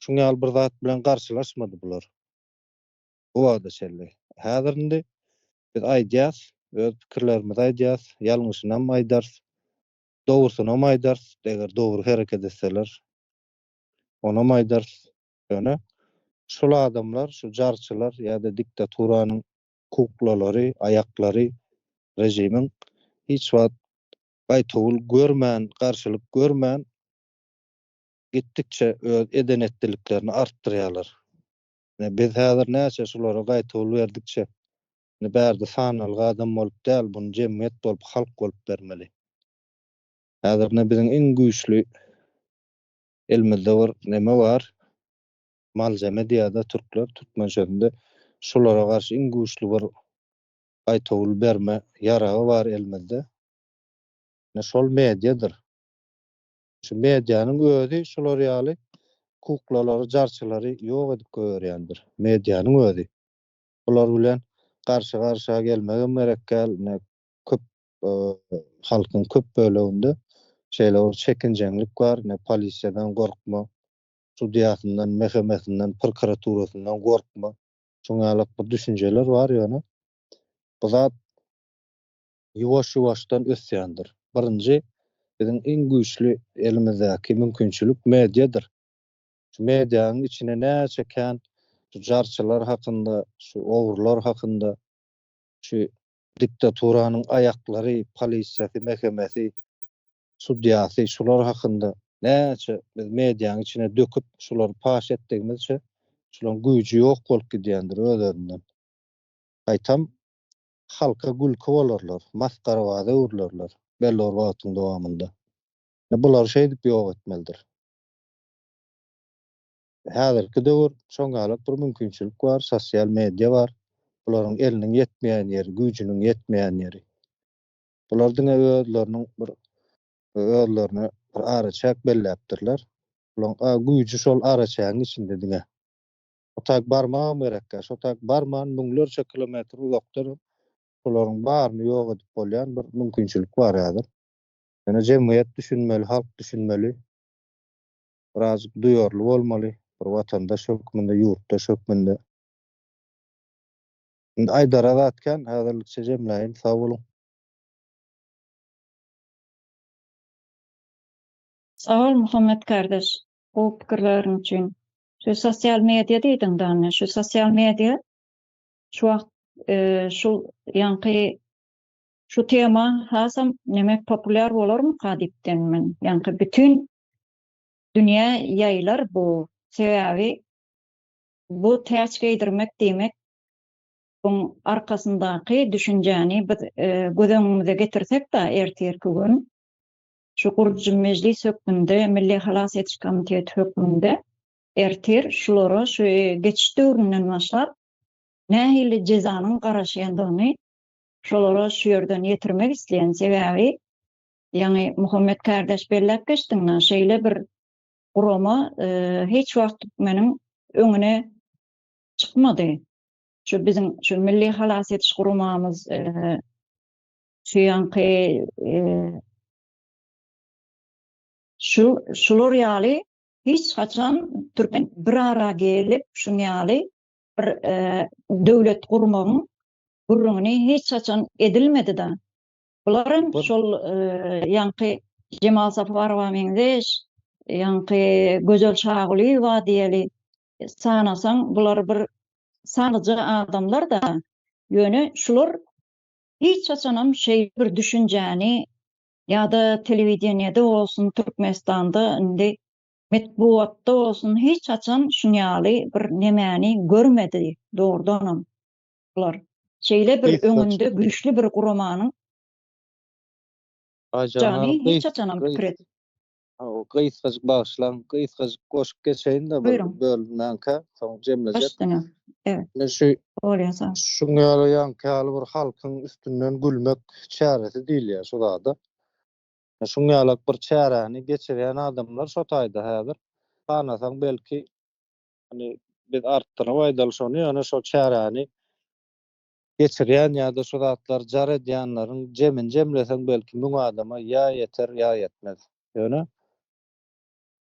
şuň ýaly bir zat bilen garşylaşmady bular. Bu wagta çenli. Häzir indi biz aýdýas, öz pikirlerimizi aýdýas, ýalňyşynam aýdarys, dogrusynam aýdarys, eger dogry hereket etseler, onam aýdarys. Ýöne şul adamlar, şu jarçylar ýa-da diktaturanyň kuklalary, aýaklary režimiň hiç wagt gaýtawul görmän, garşylyk görmän gitdikçe öz eden-etdiliklerini artdyrýarlar. Ine biz häzir näçe şulara gaýtawul berdikçe, indi bärde sanalgy adam bolup däl, buny jemgyýet bolup, halk bolup bermeli. Häzir ine biziň iň güýçli elimizde bir neme bar, malzeme diýýär-de türkler, türkmen sözünde şulara garşy iň güýçli bir gaýtawul berme ýaragy bar elimizde. Ine şol mediadyr. Şu medianyň özi şular ýaly kuklalary, jarçylary ýok edip goýberýändir. Medianyň özi. Bular bilen garşy-garşa gelmegem gerek däl. Ine köp halkyň köp böleginde şeýle bir çekinjeňlik bar. Ine polisiýadan gorkma, sudýasyndan, MHM-sinden, prokuraturasyndan gorkma. Şuň ýaly bir düşünjeler bar ýöne bu zat ýuwaş-ýuwaşdan ösýändir. Birinji biziň iň güýçli elimizdäki mümkinçilik mediadyr. Şu medianyň içine näçe kän şu jarçylar hakynda, şu ogrular hakynda, şu diktaturanyň aýaklary, polisiýasy, MHM-si, sudýasy şular hakynda näçe biz medianyň içine döküp şulary paş etdigimizçe şularyň güýji ýok bolup gidýändir öz-özünden. Gaýtam halka gülki bolarlar, masgarabaza öwrülerler belli bir wagtyň dowamynda. Ine bulary şeýdip ýok etmelidir. Häzirki döwür şoň ýaly bir mümkinçilik bar, sosial media bar. Bularyň eliniň ýetmeýän ýeri, güýjüniň ýetmeýän ýeri. Bular diňe özleriniň bir özlerine bir araçäk belläpdirler. Bularyň güýji şol araçägiň içinde diňe. O taýk barmagam gerekkä. Şo taýk barman müňlerçe kilometr uzakdan şolaryň baryny ýok edip bolýan bir mümkinçilik bar häzir. Ýöne jemgyýet düşünmeli, halk düşünmeli. Birazjyk duýarly bolmaly bir watandaş hökmünde, ýurtdaş hökmünde. Indi aýdara zat kän, häzirlikçe jemläýin. Sag boluň. Sag bol Muhammet kardeş gowy pikirleriň üçin. Şu sosial media diýdiň dany şu sosial media şu wagt şu ýaňky şu tema hasam neme populýar bolarmyka diýipden men ýaňky bütin dünýä ýaýylar bu sebäbi bu täç geýdirmek diýmek buň arkasyndaky düşünjäni biz göz öňümize getirsek-de ertirki gün. Şu gurujy mejlis hökmünde, Milli halas ediş komiteti hökmünde ertir şulara şu geçiş döwründen başlap nähili jezanyň garaşýandygyny şolara şu ýerden ýetirmek isleýän. Sebäbi ýaňy Muhammet kärdeş belläp geçdiň-na, şeýle bir gurama hiç wagt türkmeniň öňüne çykmady. Şu biziň şu Milli halas ediş guramamyz şu ýaňky şu şular ýaly hiç haçan türkmen bir ara gelip şuň ýaly bir döwlet gurmagyň gürrüňini hiç haçan edilmedi-de. Bular hem şol ýaňky Jemal Saparowa meňzeş, ýaňky Gözel Şagulyýewa diýeli sanasaň bular bir sanlyja adamlar-da. Ýöne şular hiç haçanam şeýle bir düşünjäni ýa-da telewideniýede bolsun Türkmenistanda indi metbugatda bolsun hiç haçan şuň ýaly bir nemäni görmedi dogrudanam bular. Şeýle bir öňünde güýçli bir guramanyň jany hiç haçanam pikir et. Gysgajyk bagyşlaň, gysgajyk goşup geçeýin-de bir bölünmänkä, soň jemlejek. Başdana. Evet. Men şu Bolýa sag. Şuň ýaly ýaňky ýaly bir halkyň üstünden gülmek çäresi diýilýär şu zada. Şuň ýalak bir çäräni geçirýän adamlar şo taýda häzir. Sanasaň belki Hani biz artdyryp aýdaly şony, ýöne şol çäräni geçirýän ýa-da şu zatlary jar edýänleriň jemini jemleseň belki müň adama ýa ýeter, ýa ýetmez. Ýöne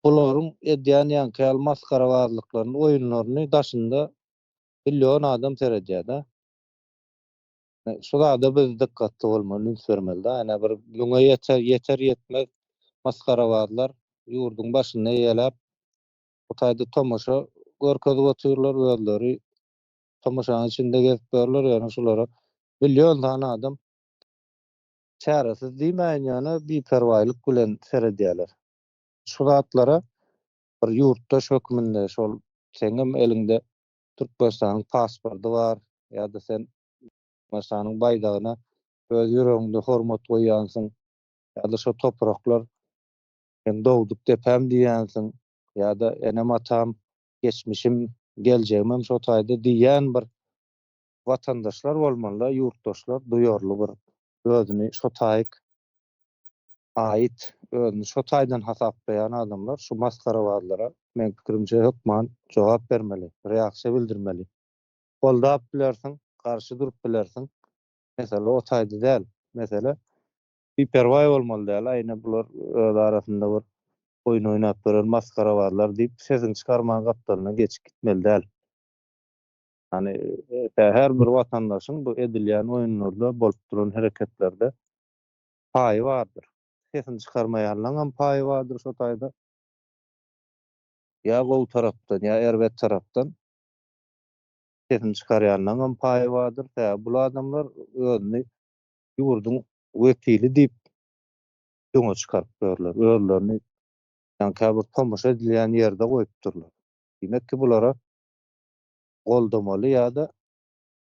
bularyň edýän ýaňky ýaly masgarabazlyklaryny, oýunlaryny daşynda million adam seredýär-de. Şu zada biz dykgatly bolmaly, üns bermeli-de. Ýöne bir müňe ýeter, ýeter-ýetmez masgarabazlar ýurduň başyny eýeläp, Bu taýda tomaşa görkezip otyrlar, özleri tomaşanyň içinde gezip ýörler, ýöne şulara million sany adam çäresiz diýmäýin, ýöne biperwaýlyk bilen seredýärler. Şu zatlara bir ýurtdaş hökmünde şol seňem eliňde Türkmenistanyň pasporty bar ýa-da sen Türkmenistanyň baýdagyna öz ýüregiňde hormat goýýansyň ýa-da şo topraklar Meň dogduk depäm diýýänsiň ýa-da enem-atam, geçmişim, geljegimem şo taýda diýýän bir watandaşlar bolmaly-da, ýurtdaşlar duýarly bir özüni şo taýyk aýyt, özüni şo taýdan hasaplaýan adamlar şu masgarabazlara meň pikirimçe hökman jogap bermeli, reaksiýa bildirmeli. Goldap bilersiň, garşy durup bilersiň, mesele o taýda däl. Mesele Biperwaý bolmaly däl, aýna bular öz arasynda bir oýun oýnap ýören masgarabazlar diýip sesiňi çykarman gapdalyndan geçip gitmeli däl. Hany her bir watandaşyň bu edilýän oýunlarda bolup duran hereketlerde paýy bardyr. Sesini çykarmaýanlaňam paýy bardyr şo taýda. Ýa gowy tarapdan, ýa erbet tarapdan sesini çykarýanlaňam paýy bardyr. Sebäbi bul adamlar özüni ýurduň wekili diýip öňe çykaryp ýörler. Özlerini ýaňky bir tomaşa edilýän ýerde goýupdyrlar. Diýmek ki, bulara goldamaly ýa-da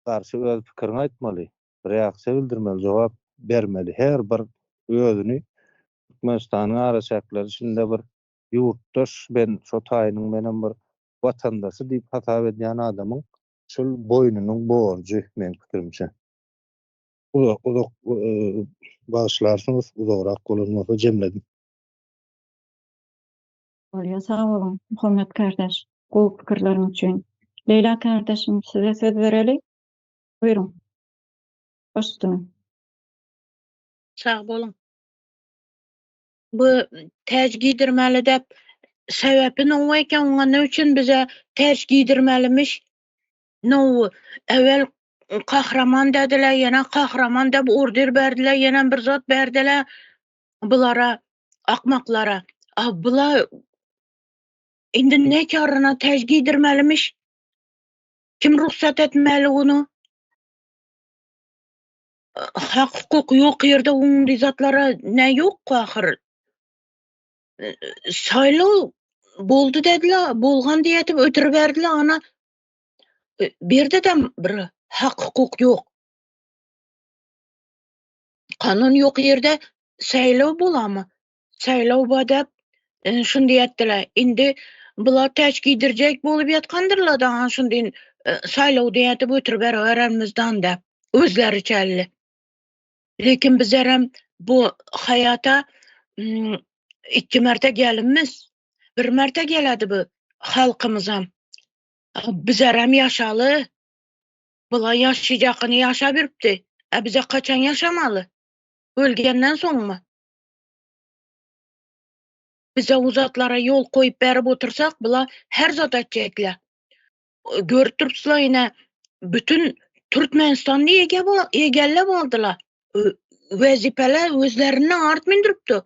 garşy öz pikiriňi aýtmaly, reaksiýa bildirmeli, jogap bermeli. Her bir özüni Türkmenistanyň araçäkleri içinde bir ýurtdaş, ben şo taýynyň menem bir watandaşy diýip hasap edýän adamyň şul boýnunyň borjy meň pikirimçe. Uzak uzak bagyşlarsyňyz uzagrak bolan bolsa jemledim. Bolýa sag boluň Muhammet kardeş gowy pikirleriň üçin. Leýla kardeşim size söz bereli. Buýruň. Baş üstüne. Sag boluň. Bu täç giydirmeli dep sebäpi nowa eken oňa ne üçin bize täç giydirmelimiş? No, ewel kahraman dediler, ýene kahraman dep order berdiler, ýene bir zat berdiler bulara, akmaklara. A bular indi ne karına täç giydirmelimiş? Kim ruhsat etmeli bunu? Hak hukuk ýok ýerde oňly zatlara ne ýok ahyr? Saýlaw boldy dediler, bolgan diýetip ötüriberdiler ana. Berdedem bir hak hukuk ýok. Kanun ýok ýerde saýlaw bolamy? Saýlaw bar dep, şuny diýetdiler. Indi bular täç giydirjek bolup ýatgandyrlar da, şuny saýlaw diýetip ötüribererimizden dep. Özleri çelli. Lekin bizlerem bu hayata ikki merte gelinmiz. Bir merte geledi bu halkymyzam. Bizlerem ýaşaly. Bular ýaşajakyny ýaşap ýörüpdi. A bize kaçan ýaşamaly? Ölgenden soňmy? Bize uzatlara ýol koýup berip otursak, bular her zat etjekler. Görüp durupsylar ine bütün Türkmenistany ege egellep aldylar. Wezipeler özlerine art mindiripdi.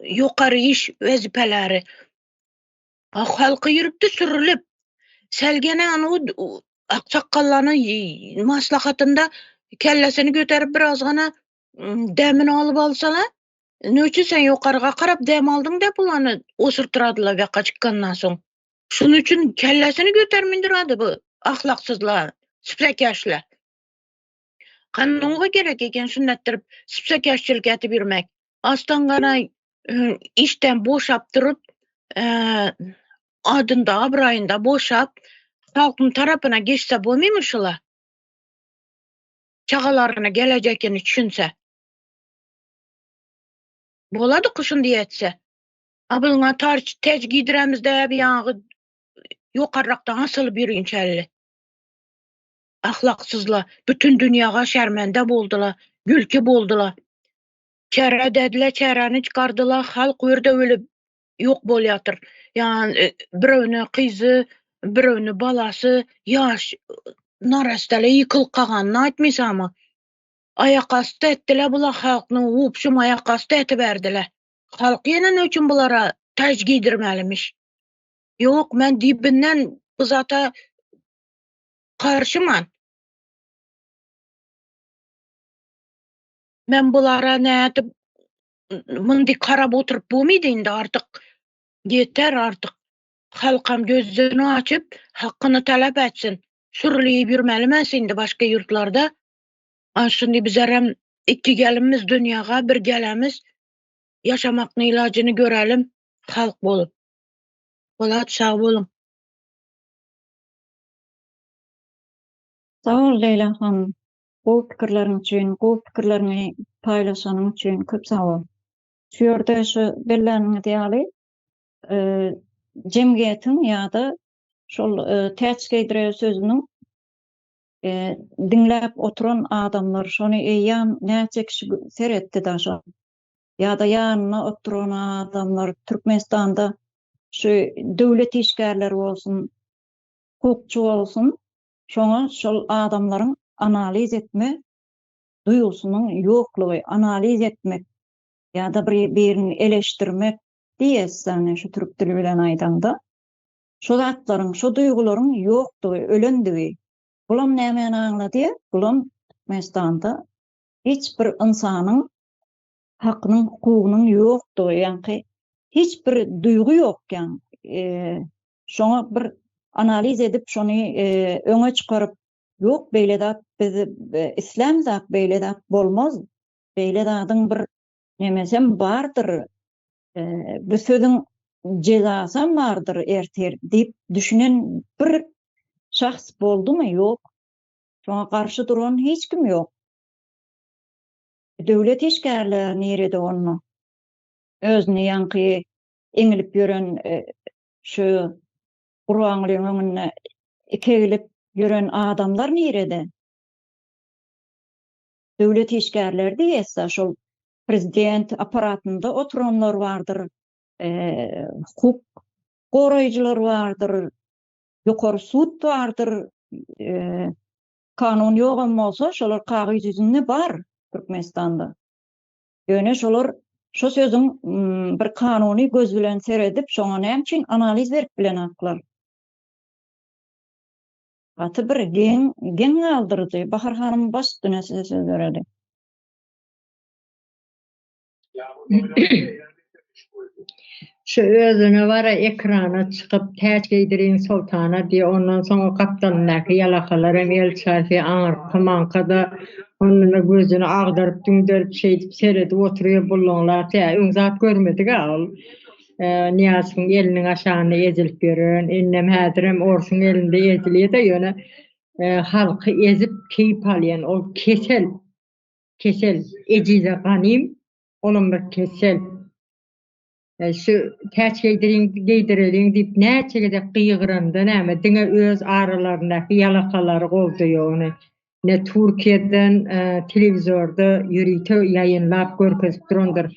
Ýokary iş wezipeleri. Halky ýürüpdi sürülip. Selgene anu aksakgallany maslahatynda kellesini göterip biraz gana demini alyp alsalar, ne üçin sen ýokaryga garap dem aldyň dep ulany osurtdyradylar baka çykandan soň. Şunuň üçin kellesini götermindiradi bu ahlaksyzlar, süpsekeşler. Kanunga gerek eken şunda etdirip süpsekeşçilik etip ýürmek. Astan gana işden boşap durup, adynda, abraýynda boşap, halkyň tarapyna geçse bolmymy şula? Çagalaryna gelejekini düşünse. Bolady kuşun diýetse. A buňa tarç tej giydiremizde bir ýagy ýokarrakdan asylyp ýürinçelli. Ahlaksyzlar bütün dünýäge şermende boldular, gülki boldular. Çäre dediler, çäräni çykardylar, halk örde ölüp ýok bolýatyr. Ýa birewine gyzy, birewine balasy, ýaş narastele ýykylyp kaganyny aýtmysammy? Aýakasty etdiler bular halkny, wupşum aýakasty etiberdiler. Halk ýene ne üçin bulara täç geýdirmelimiş? Ýok, men dibinden bu zata garşyman. Men bulara nädip mundi karap oturyp bolmydy indi artyk. Ýeter artyk. Halkam gözüni açyp, hakyny talap etsin. Sürülip ýürmeli emes indi başga ýurtlarda. A şindi bizerem iki gelimiz dünýäge bir gelemiz. Ýaşamakny ilajyny görelim halk bolup. Polat sag boluň. Sag bol Leýla hanym. Gowy pikirleriň üçin, gowy pikirleriňi paýlaşanyň üçin köp sag bol. Şu ýerde şu belläniňiz ýaly, jemgyýetiň ýa-da şol täç geýdire sözüniň diňläp oturan adamlar şony eýýäm näçe kişi seretdi da şo ýa-da ýanynda oturan adamlar Türkmenistanda şu döwlet işgärleri bolsun, hukukçy bolsun, şoňa şol adamlaryň analiz etme duýgusynyň ýoklugy, analiz etmek ýa-da bir birini eleşdirmek diýesany şu türk dili bilen aýdaňda, şo zatlaryň, şo duýgularyň ýokdugy, ölendigi. Bulam nämäni aňladýar? Bulam Türkmenistanda hiç bir ynsanyň hakynyň, hukugynyň ýokdugy, ýaňky hiç bir duýgy ýok, ýaň şoňa bir analiz edip, şony öňe çykaryp, ýok beýle zat biz islämzak beýle zat bolmaz, beýle zadyň bir nemesem bardyr, bu sözüň jezasam bardyr ertir diýip düşünen bir şahs boldumy? Ýok. Şoňa garşy duran hiç kim ýok. Döwlet işgärleri nirede onda? Özüni ýaňky eňilip ýören şu Gurbangulyň öňünde iki egilip ýören adamlar nirede? Döwlet işgärleri diýýäs-de, şol prezident apparatynda oturanlar bardyr, hukuk goraýjylar bardyr, ýokary sud bardyr, kanun ýogam bolsa, şolar kagyz ýüzünde bar Türkmenistanda. Ýöne şolar şo sözüň bir kanuny göz bilen seredip, şoňa näme üçin analiz berip bilenaklar? Gaty bir geň, geň galdyryjy. Bahar hanym baş üstüne size söz bereli. Şu özüne bara ekrana çykyp täç geýdiriň soltana diýe ondan soň o gapdalyndaky ýalakalar hem el çalsy aňyrky maňka-da. Onda gözüni agdaryp düňderip şeýdip seredip oturýar bullaňlap tä öň zat görmedik-ä ol. Nyýazowyň eliniň aşagynda ezilip ýören, indem häzirem orsuň elinde ezilýär-de ýöne halky ezip keýp alýan ol kesel. Kesel. Ejize ganym olam bir kesel. Şu täç geýdiriň, geýdireliň diýip näçe gezek gygyranda näme, diňe öz aralaryndaky ýalakalary goldaýar ony. Ne Türkiýeden telewizorda ýörite ýaýynlap görkezip durandyr.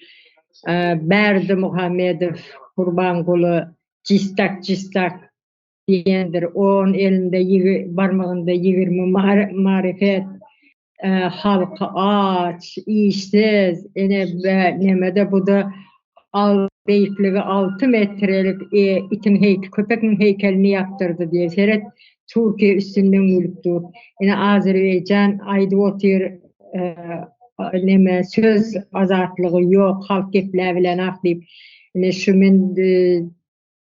Berdimuhamedow, Gurbanguly jistak jistak diýendir. On elinde barmagynda 20 marifet. Halky aç, işsiz, ene nemede buda al beýikligi 6 metrelik itiň heýk köpekiň heýkelini ýapdyrdy diýe seret Türkiýe üstünden gülüp dur. Ene Azerbaýjan aýdyp otyr neme söz azatlygy ýok halk gepläbilenak diýip. Ene şu men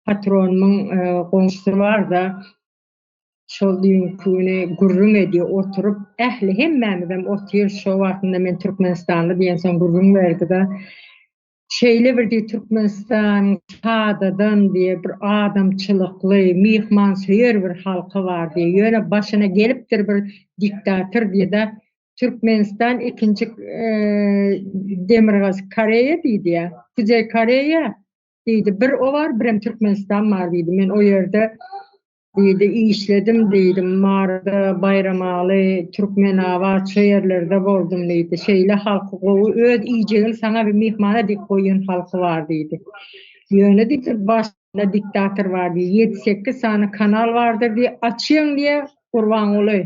patronymyň goňşusy barda Şol düýnki güni gürrüň edýär oturyp, ähli hemmämizem otyrys şo wagtynda men türkmenistanly diýensoň gürrüň berdi-de, şeýle bir diýip Türkmenistan sadadan diýip bir adamçylykly, myhmansöýer bir halky bar diýip, ýöne başyna gelipdir bir diktator diýdi-de, Türkmenistan ikinji Demirgazyk Koreýa diýdi-ä, Kuzeý Koreýa diýdi, bir o bar, birem Türkmenistan bar diýdi, men o ýerde Diýdi, işledim diýdim, Maryda, Baýramaly, Türkmenabat şo ýerlerde boldum diýdi. Şeýle halky gowy, öz iýjegini saňa bir myhmana dik goýan halky bar diýdi. Ýöne diýdi, başynda diktator bar diýdi, ýedi-sekiz sany kanal bardyr diýdi, açýaň diýe, Gurbanguly,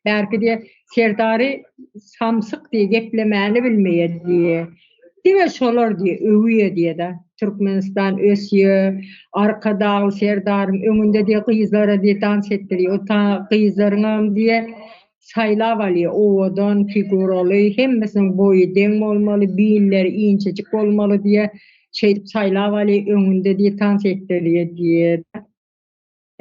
bärki diýe, Serdary samsyk diýe, geplemäni bilmeýär diýe. Diňe şolar diýe, öwýe diýe-de. Türkmenistan ösýe, Arkadagly Serdaryň öňünde diýe gyzlara diýe dans etdirýe. O ta gyzlaryňam diýe saýlap alýa, owadan, figuraly, hemmesiniň boýy deň bolmaly, billeri inçejik bolmaly diýe. Şeýdip saýlap alýa, öňünde diýe tans etdirýe diýe.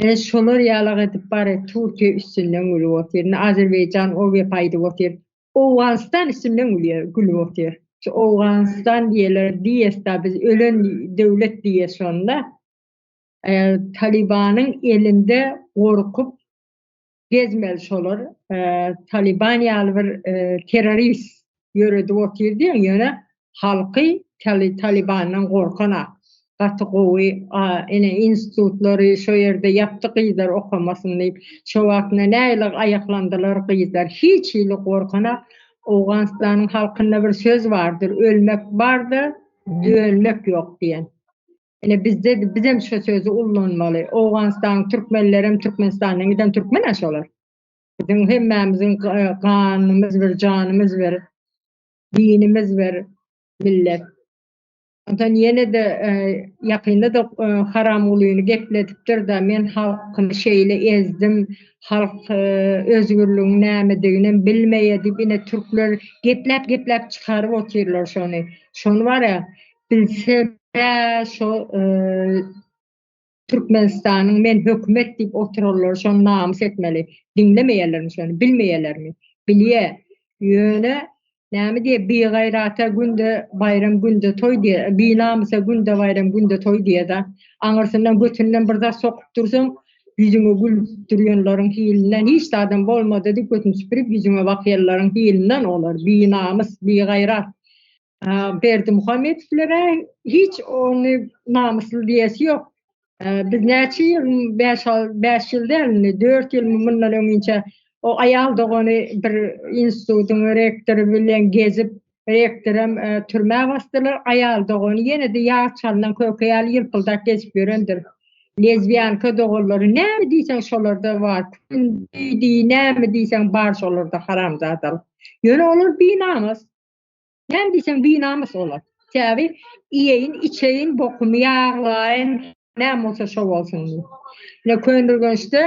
Ine şolar ýalak edip bary Türkiýe üstünden gülüp otyr. Indi Azerbaýjan o gep aýdyp otyr. Owganystan üstünden gülýär, gülüp otyr. Şu Owganystan diýerler, diýesda biz ölen döwlet diýe şonda. E, Talibanyň elinde gorkup gezmeli şolar. E, Taliban ýaly bir e, terrorist ýöredip otyr diýen ýöne halky Talibandan gorkanak. Gaty gowy ene institutlary şo ýerde ýapdy gyzlar okamasyn diýip. Şo wagtynda nähili aýaklandylar gyzlar hiç hili gorkanak. Owganystanyň halkynda bir söz bardyr, ölmek barda, dönmek ýok diýen. Ine bizde bizem şo sözi ullanmaly. Owganystanyň türkmenlerem Türkmenistandan giden türkmen-ä şolar. Biziň hemmämiziň ganymyz bir, janymyz bir, dinimiz bir millet. Ondan ýene-de ýakynda-da Haramgulyny gepledipdir-de, men halkymy şeýle ezdim, halk özgürligiň nämediginem bilmeýär diýip, ine türkler gepläp-gepläp çykaryp otyrlar şony. Şony bar-a, bilse şo Türkmenistanyň men hökümet diýip oturanlary şony namys etmeli. Diňlemeýärlermi şony, bilmeýärlermi? Bilýä. Ýöne näme diýýär, bigaýrata günde baýram, günde toý diýýär, binamysa günde baýram, günde toý diýýär-de. Aňyrsyndan götünden bir zat sokup dursaň, ýüzüňe gülüp durýanlaryň hilinden hiç zadam bolmady diýip götüni süpürip ýüzüňe bakýanlaryň hilinden olar, binamys, bigaýrat. Berdimuhamedowlere hiç ony namysly diýesi ýok. Biz näçe ýyl, 5 5 ýyl däl indi, 4 ýyl mundan öňinçä o aýal dogany bir institutyň rektory bilen gezip, rektorem türmä basdylar, aýal dogany ýene-de ýag çalnan köke ýaly ýylpyldap gezip ýörendir. Lezbiýanka doganlary näme diýseň şolarda bar, kündi näme diýseň bar şolarda haramzadalyk. Ýöne olar binamys. Näme diýseň binamys olar. Sebäbi iýeýin, içeýin, bokumy ýaglaýyn, näme bolsa şo bolsun diýip. Ine Köneürgençde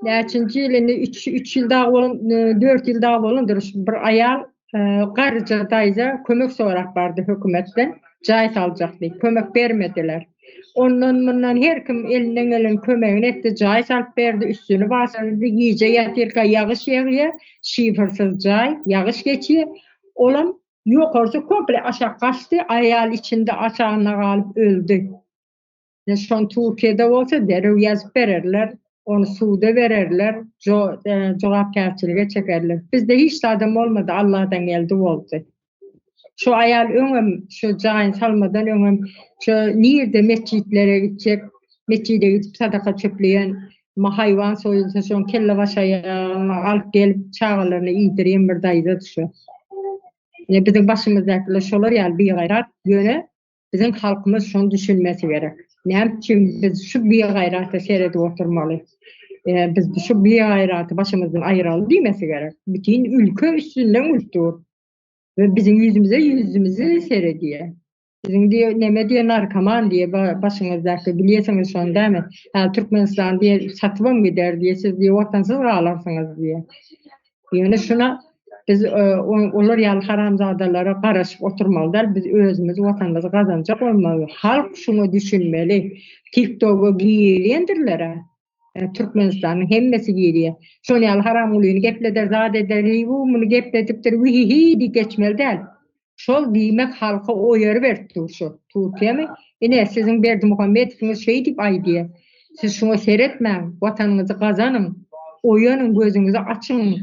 näçinji ýyl indi 3 3 ýyl dagy bolan, 4 ýyl dagy bolandyr bir aýal e, garryja daýza kömek sorap bardy hökümetden. Jaý saljak diýip, kömek bermediler. Ondan mundan her kim elinden gelen kömegini etdi, jaý salyp berdi, üstüni basyrdy, gije ýatyrka ýagyş ýagýar, şifrsiz jaý, ýagyş geçýär. Olam ýokarsy komple aşak gaçdy, aýal içinde aşagynda galyp öldi. Ine şony Türkiýede bolsa derrew ýazyp bererler, ony suda bererler, jogapkärçilige çekerler. Bizde hiç zadam bolmady, Alladan geldi boldy. Şu aýal öňem şu jaýyny salmadan öňem şu nirde metjitlere gitjek, metjide gidip sadaka çöpleýän, haýwan soýulsa şoň kelle baş aýagyny alyp gelip çagalaryna iýdirýän bir daýzady şu. Ine biziň başymyzdakylar şolar ýaly bigaýrat, ýöne Biziň halkymyz şony düşünmesi gerek. Näme üçin biz şu bigaýrata seredip oturmaly? Biz şu bigaýraty başymyzdan aýyraly diýmesi gerek. Bütin ülke üstünden gülüp dur. We biziň ýüzümize ýüzümize seredýär. Siziň diýe neme diýe narkoman diýe başyňyzdaky bilýesiňiz şony dämi? Hä Türkmenistan diýe satybam gider diýe siz diýe watansyz galarsyňyz diýe. Ýöne şuna biz olar ýaly haramzadalara garaşyp oturmaly däl, biz özümiz watanymyzy gazanjak bolmaly. Halk şuňa düşünmeli. TikToga girýändirler-ä. Türkmenistanyň hemmesi girýär. Şol ýaly haramgulyny gepleder, zat eder, hiý-bu muny gepledipdir, wihihi diýip geçmeli däl. Şol diýmek halka oýary berip dur şu. Türkiýemi? Ine siziň Berdimuhamedowyňyz şeý diýip aýdýar. Siz şuňa seretmäň, watanyňyzy gazanyň, oýanyň gözüňizi açyň,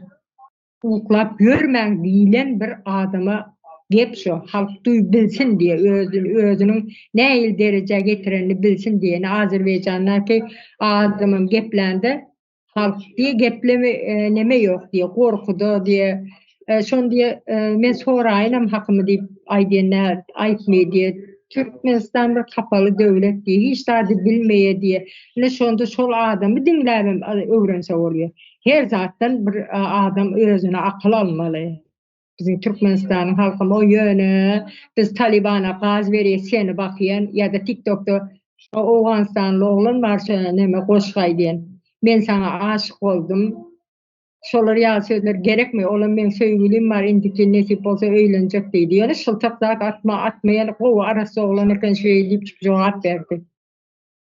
uklap ýörmäň diýlen bir adama gep şo. Halk duý bilsin diýe özüni özüniň nähili derejä getirenini bilsin diýe. Ine Azerbaýjandaky adamam geplände Halk diýe gepleme neme ýok diýe gorkuda diýe şony diýe men soraýynam hakymy diýip aýdýan nä aýtmaý diýe Türkmenistan bir kapaly döwlet diýe hiç zady bilmeýe diýe ine şonda şol adamy diňläbem öwrense bolýa her zatdan bir adam özüne akyl almaly. Biziň Türkmenistanyň halkam o ýöne biz Talibana gaz berýäs seni bakýan ýa-da TikTokda Owganystanly oglan bar şo neme goşgy aýdýan. Men saňa aşyk boldum. Şolar ýaly sözler gerekmi? Olam meň söýgülim bar indiki nesip bolsa öýlenjek diýdi. Ýöne şyltak zat atma atmaýan gowy arassa oglan eken şeý diýip jogap berdi.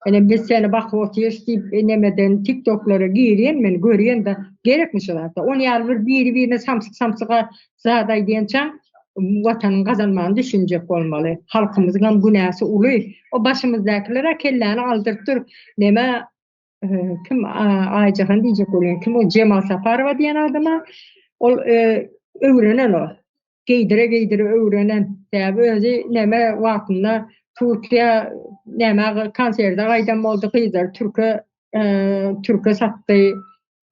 Ene biz seni bakyp otyrys diýip nemeden tiktoklara girýän men görýän-de gerekmi şu zatlar. Ony ýaly bir biri birine samsyk samsyga zat aýdýança watanyň gazanmagyny düşünjek bolmaly. Halkymyzyňam günäsi uly. O başymyzdakylara kelläni aldyryp dur. Neme kim Aýjahan diýjek bolýan kim o Jemal Saparowa diýen adama ol öwrenen o. Geýdire-geýdire öwrenen. Sebäbi özi neme wagtynda Türkiýä nämä konserde gaýdan boldy, gyzlary türke türke satdy,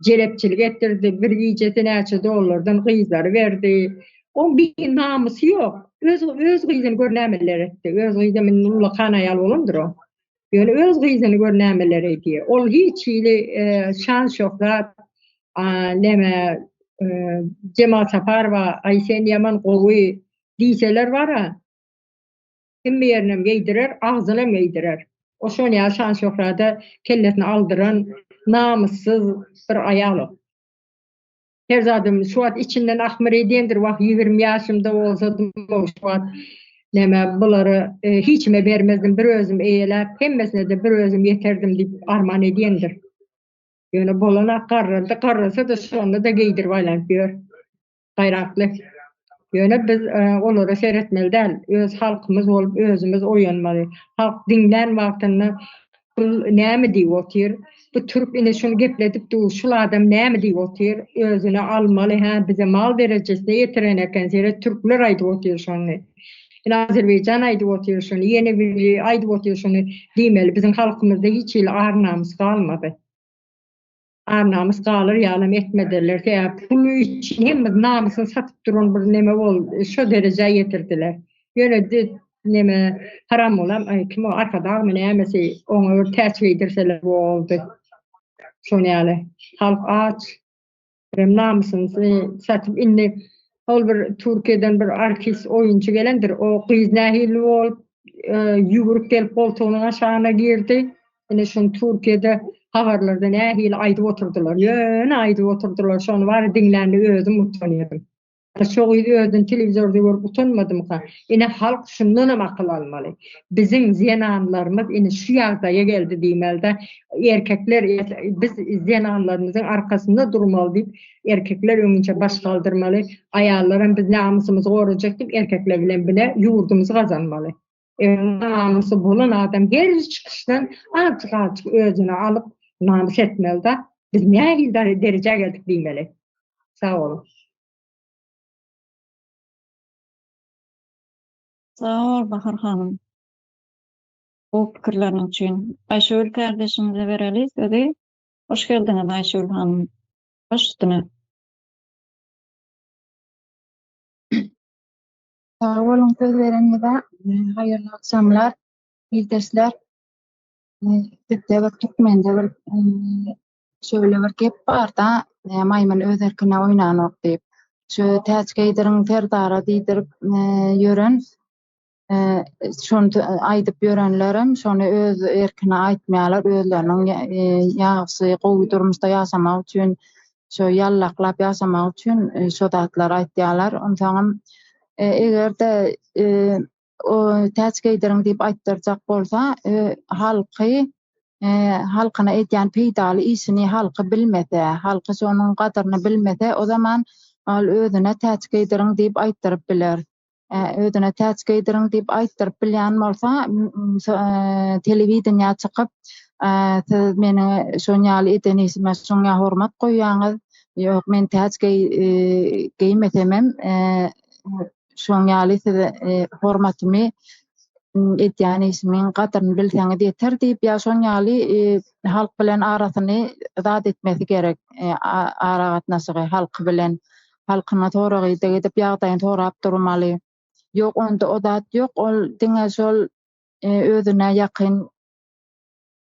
jelepçilik etdirdi, bir gijesi näçe dollardan gyzlary berdi. Oň bir namysy ýok. Öz öz gyzyny gör nämeler etdi. Öz gyzam indi ullakan aýal bolandyr o. Ýöne öz gyzyny gör nämeler edýär. Ol hiç hili şan-şöhrat, näme Jemal Saparowa, aý sen ýaman gowy diýseler bar-a, hemme ýerinem geýdirer, agzynam geýdirer. O şon ýaly şan-şöhrada kellesini aldyran namyssyz bir aýal o. Her zadym şu wagt içinden ahmyr edýändir, wah 20 ýaşymda bolsadym şu wagt näme bulary hiçime bermezdim, bir özüm eýeläp, hemmesine-de bir özüm ýeterdim diýip arman edýändir. Ýöne bolan-a garraldy, garrasa-da şonda-da geýdirip aýlanyp ýör. Gaýratly. Ýöne biz olara seretmeli däl. Öz halkymyz bolup özümiz oýanmaly. Halk diňlän wagtynda bul näme diýip otyr? Bu türk ine şuny gepledip dur, şul adam näme diýip otyr? Özüne almaly hä bize mal derejesine ýetiren eken seret türkler aýdyp otyr şony. Ine Azerbaýjan aýdyp otyr şuny, ýene biri aýdyp otyr şuny diýmeli. Biziň halkymyzda hiç hili ar-namys galmady. Ar-namys galar ýalam etmediler. Sebäbi pul üçin hemme namysyny satyp duran bir neme boldy. Şo derejä ýetirdiler. Ýöne neme Haramgulam, aý kim o Arkadagmy nämesi oňa bir täç geýdirseler boldy. Şon ýaly. Halk aç. Birem namysyny satyp indi ol bir Türkiýeden bir artist oýunçy gelendir. O gyz nähili bolup ýüwrüp gelip goltugynyň aşagyna girdi. Ine şuny Türkiýede habarlarda nähili aýdyp oturdylar. Ýöne aýdyp oturdylar. Şony bary diňlände özüm utanýardym. Şo gyz özüni telewizorda görüp utanmadymyka? Ine halk şundanam akyl almaly. Biziň zenanlarymyz ine şu ýagdaýa geldi diýmelide. Erkekler biz zenanlarymyzyň arkasynda durmaly diýip erkekler öňünçe baş galdyrmaly. Aýallaram biz namysymyzy gorajak diýip erkekler bilen bile ýurdumyzy gazanmaly. Namysy bolan adam her çykyşdan azjyk azjyk özüne alyp namys etmelide. Biz nähili derejä geldik diýmeli. Sag boluň. Sag bol Bahar hanym. Gowy pikirleriň üçin. Aýşegül kärdeşimize bereli sözi. Hoş geldiňiz Aýşegül hanym. Baş üstüne. Sag boluň söz bereniňize. Haýyrly agşamlar ildeşler. Bizde bir türkmende bir şöyle bir gep barda, maýmyn öz erkine oýnanok diýip. Şu täç geýdiriň serdara diýdirip ýören şony aýdyp ýörenlerem şony öz erkine aýtmaýarlar, özleriniň ýagşy gowy durmuşda ýaşamak üçin şo ýallaklap ýaşamak üçin şo zatlary aýtýarlar. Onsoňam eger-de o täç geýdiriň diýip aýtdyrjak bolsa, halky halkyna edýän peýdaly işini halky bilmese, halky şonuň gadyryny bilmese, o zaman ol özüne täç geýdiriň diýip aýtdyryp biler. Özüne täç geýdiriň diýip aýtdyryp bilýän bolsa, telewideniýä çykyp, siz meniň şon ýaly eden işime şoňa hormat goýýaňyz, ýok men täç geýmesemem, şoň ýaly size hormatymy edýän işimiň gadyryny bilseňiz ýeter diýip, ýa şoň ýaly halk bilen arasyny zat etmesi gerek, aragatnaşygy halky bilen. Halkyna sorag-ideg edip, ýagdaýyny sorap durmaly. Ýok, onda o zat ýok, ol diňe şol özüne ýakyn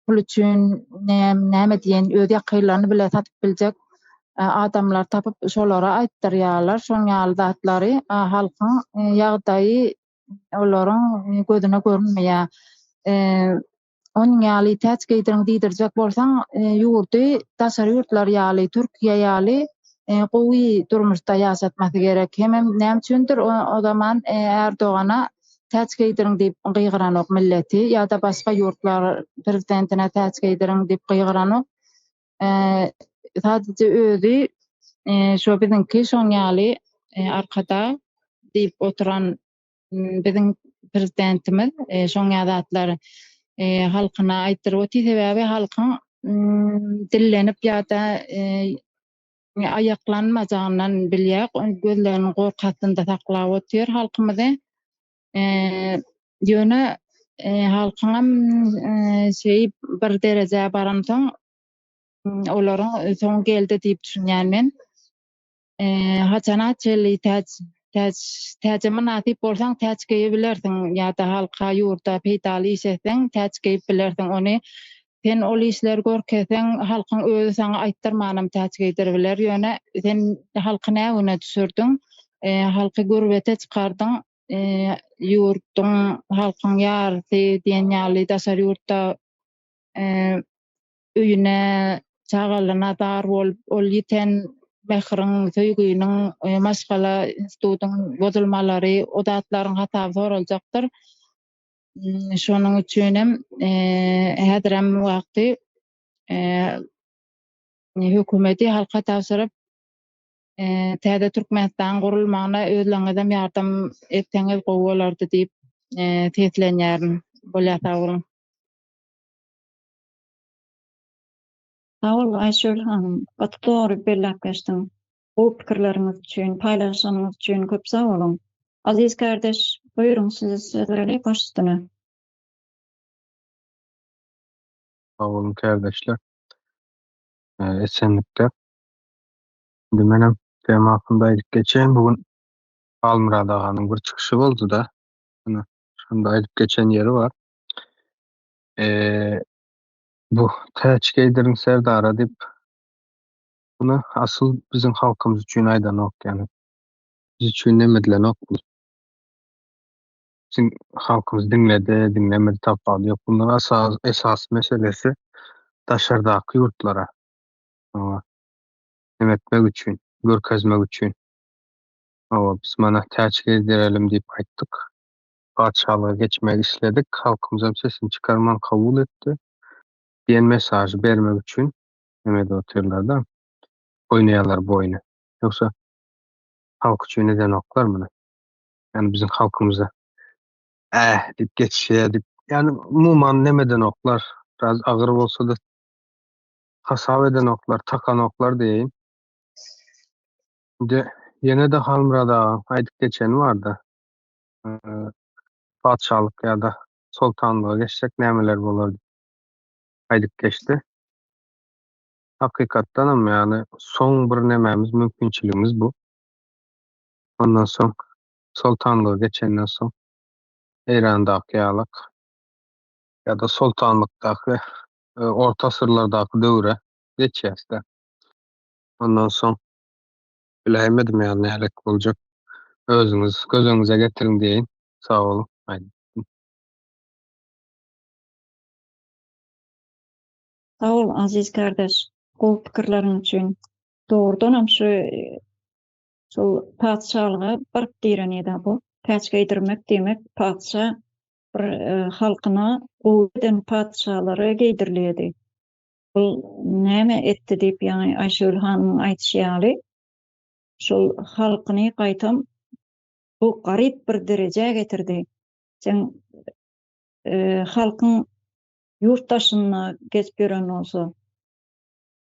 pul üçin näme diýen öz ýakynlaryny bile satyp biljek adamlar tapyp şolara aýtdyrýarlar şoň ýaly zatlary. Halkyň ýagdaýy olaryň gözüne görünmeýär. Onuň ýaly täç geýdiriň diýdirjek bolsaň, ýurdy daşary ýurtlar ýaly, Türkiýe ýaly gowy durmuşda ýaşatmasy gerek. Hemem näme üçindir o zaman Erdogana täç geýdiriň diýip gygyranok milleti ýa-da başga ýurtlar prezidentine täç geýdiriň diýip gygyranok. Sadece özi şo biziňki şoň ýaly Arkadag diýip oturan biziň prezidentimiz e, şoň ýaly zatlar e, halkyna aýtdyryp otyr. Sebäbi halkyň dillenip ýa-da e, aýaklanmajagyndan bilýär. Gözlerini gorky astynda saklap otyr halkymyzy. Ýöne halkyňam şeý bir derejä baransoň olaryň soňy geldi diýip düşünýän men. Haçana çenli täç täç täje mynasyp bolsaň täç geýe bilersiň ýa-da halka ýurda peýdaly iş etseň täç geýip bilersiň ony sen ol işleri görkezseň halkyň özi saňa aýtdyrmanam täç geýdir biler ýöne sen halky nä güne düşürdiň halky gürbete çykardyň ýurduň halkyň ýarysy diýen ýaly daşary ýurtda öýüne, çagalaryna zar bolup, ol ýiten mähriň, söýginiň, e, maşgala institutyň bozulmalary, o zatlaryň hasaby soraljakdyr. Mm, şonuň üçin hem e, häzirem wagty e, hökümeti halka tabşyryp, täze Türkmenistan gurulmagyna özleriňizem ýardam etseňiz gowy bolardy diýip seslenýärin. Bolýar sag boluň. Sag bol Aýşöhle hanym, gaty dogry belläp geçdiň. Gowy pikirleriňiz üçin, paýlaşanyňyz üçin köp sag boluň. Aziz kardeş, buýruň size söz bereli baş üstüne. Sag boluň kärdeşler. Esenlikde. Indi menem tema hakynda aýdyp geçeýin. Bu gün Halmyrat aganyň bir çykyşy boldy-da. Ine, şonda aýdyp geçen ýeri bar. Bu täç geýdiriň serdara diýip, muny asyl biziň halkymyz üçin aýdanok, ýagny biz üçin neme edilenok bu. Biziň halkymyz diňledi, diňlemedi tapawudy ýok. Bundan esasy meselesi daşardaky ýurtlara neme etmek üçin, görkezmek üçin. Hawa, biz mana täç geýdirelim diýip aýtdyk. Patyşalyga geçmegi isledik, halkymyzam sesini çykarman kabul etdi diýen mesažy bermek üçin neme edip otyrlar-da, oýnaýarlar bu oýny. Ýogsa halk üçin edenoklar muny. Ýani biziň halkymyza äh diýip geçişýär diýip, ýani umuman neme edenoklar, biraz agyr bolsa-da hasap edenoklar, takanoklar diýeýin. Indi ýene-de Halmyrat agaň aýdyp geçeni barda. Patyşalyk ýa-da soltanlyga geçsek nämeler bolar diýip aýdyp geçdi. Hakykatdanam ýagny soň bir nemämiz mümkinçiligimiz bu. Ondan soň soltanlyga geçenden soň Eýrandaky ýalak ýa-da soltanlykdaky orta asyrlardaky döwre geçýäs-de. Ondan soň biläýmedim ýa nälik boljak. Özüňiz göz öňüňize getiriň diýeýin. Sag boluň. Aýdyp. Sag bol Aziz kardeş gowy pikirleriň üçin. Dogrudanam şu şol patyşalyga baryp direnýär bu. Täç geýdirmek diýmek patyşa bir halkyna gowy eden patyşalara geýdirilýärdi. Bul näme etdi diýip ýaňy Aýşöhle hanymyň aýdyşy ýaly şol halkyny gaýtam bu garyp bir derejä getirdi. Seň halkyň ýurt daşynda gezip ýören bolsa,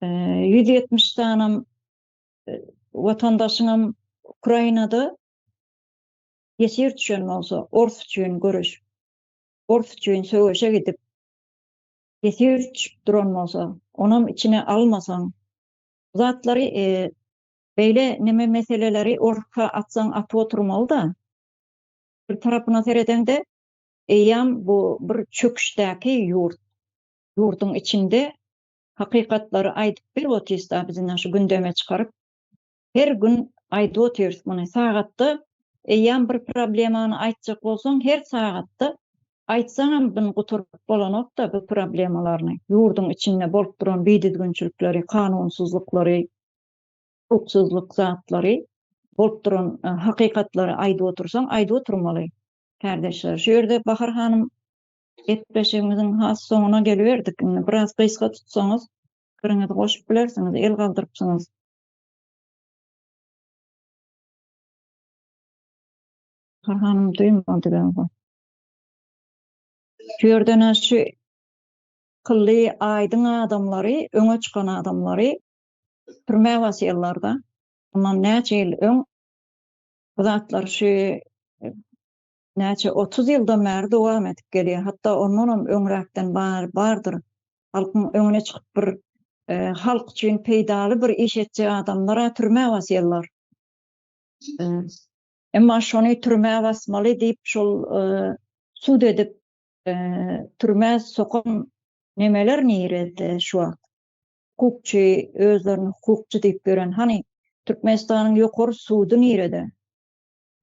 170 sanam watandaşyňam Ukrainada ýesir düşen bolsa, ors üçin göreşip, ors üçin söweşe gidip, ýesir düşüp duran bolsa, onam içine almasaň, bu zatlary beýle neme meseleleri orta atsaň atyp oturmaly-da. Bir tarapyna seredeňde, eýýäm bu bir çöküşdäki ýurt. Ýurduň içinde hakykatlary aýdyp berip otyrys-da biz ine şu gündeme çykaryp. Her gün aýdyp otyrys muny. Sagatda eýýäm bir problemany aýtjak bolsaň her sagatda aýtsaňam buny gutaryp bolanok-da bu problemalaryny. Ýurduň içinde bolup duran bidüzgünçilikleri, kanunsyzlyklary, hukuksyzlyk zatlary bolup duran hakykatlary aýdyp otursaň aýdyp oturmaly. Kärdeşler, şu ýerde Bahar hanym gepleşigimiziň has soňuna geliberdik. Indi biraz gysga tutsaňyz, pikiriňizi goşup bilersiňiz, el galdyrypsyňyz. Bahar hanym duýmady galiba. Şu ýerden şu kylly aýdyň adamlary, öňe çykan adamlary türmä basýarlar-da. Mundan näçe ýyl öň Bu zatlar şu näçe 30 ýyldan bäri dowam edip gelýär. Hatda ondanam öňräkden bar, bardyr. Halkyň öňüne çykyp bir e, halk üçin peýdaly bir iş etjek adamlara türmä basýarlar. E, emma şony türmä basmaly diýip şol e, sud edip e, türmä sokan nemeler nirede şu wagt? Hukukçy, özlerini hukukçy diýip ýören hany Türkmenistanyň ýokary sudy nirede?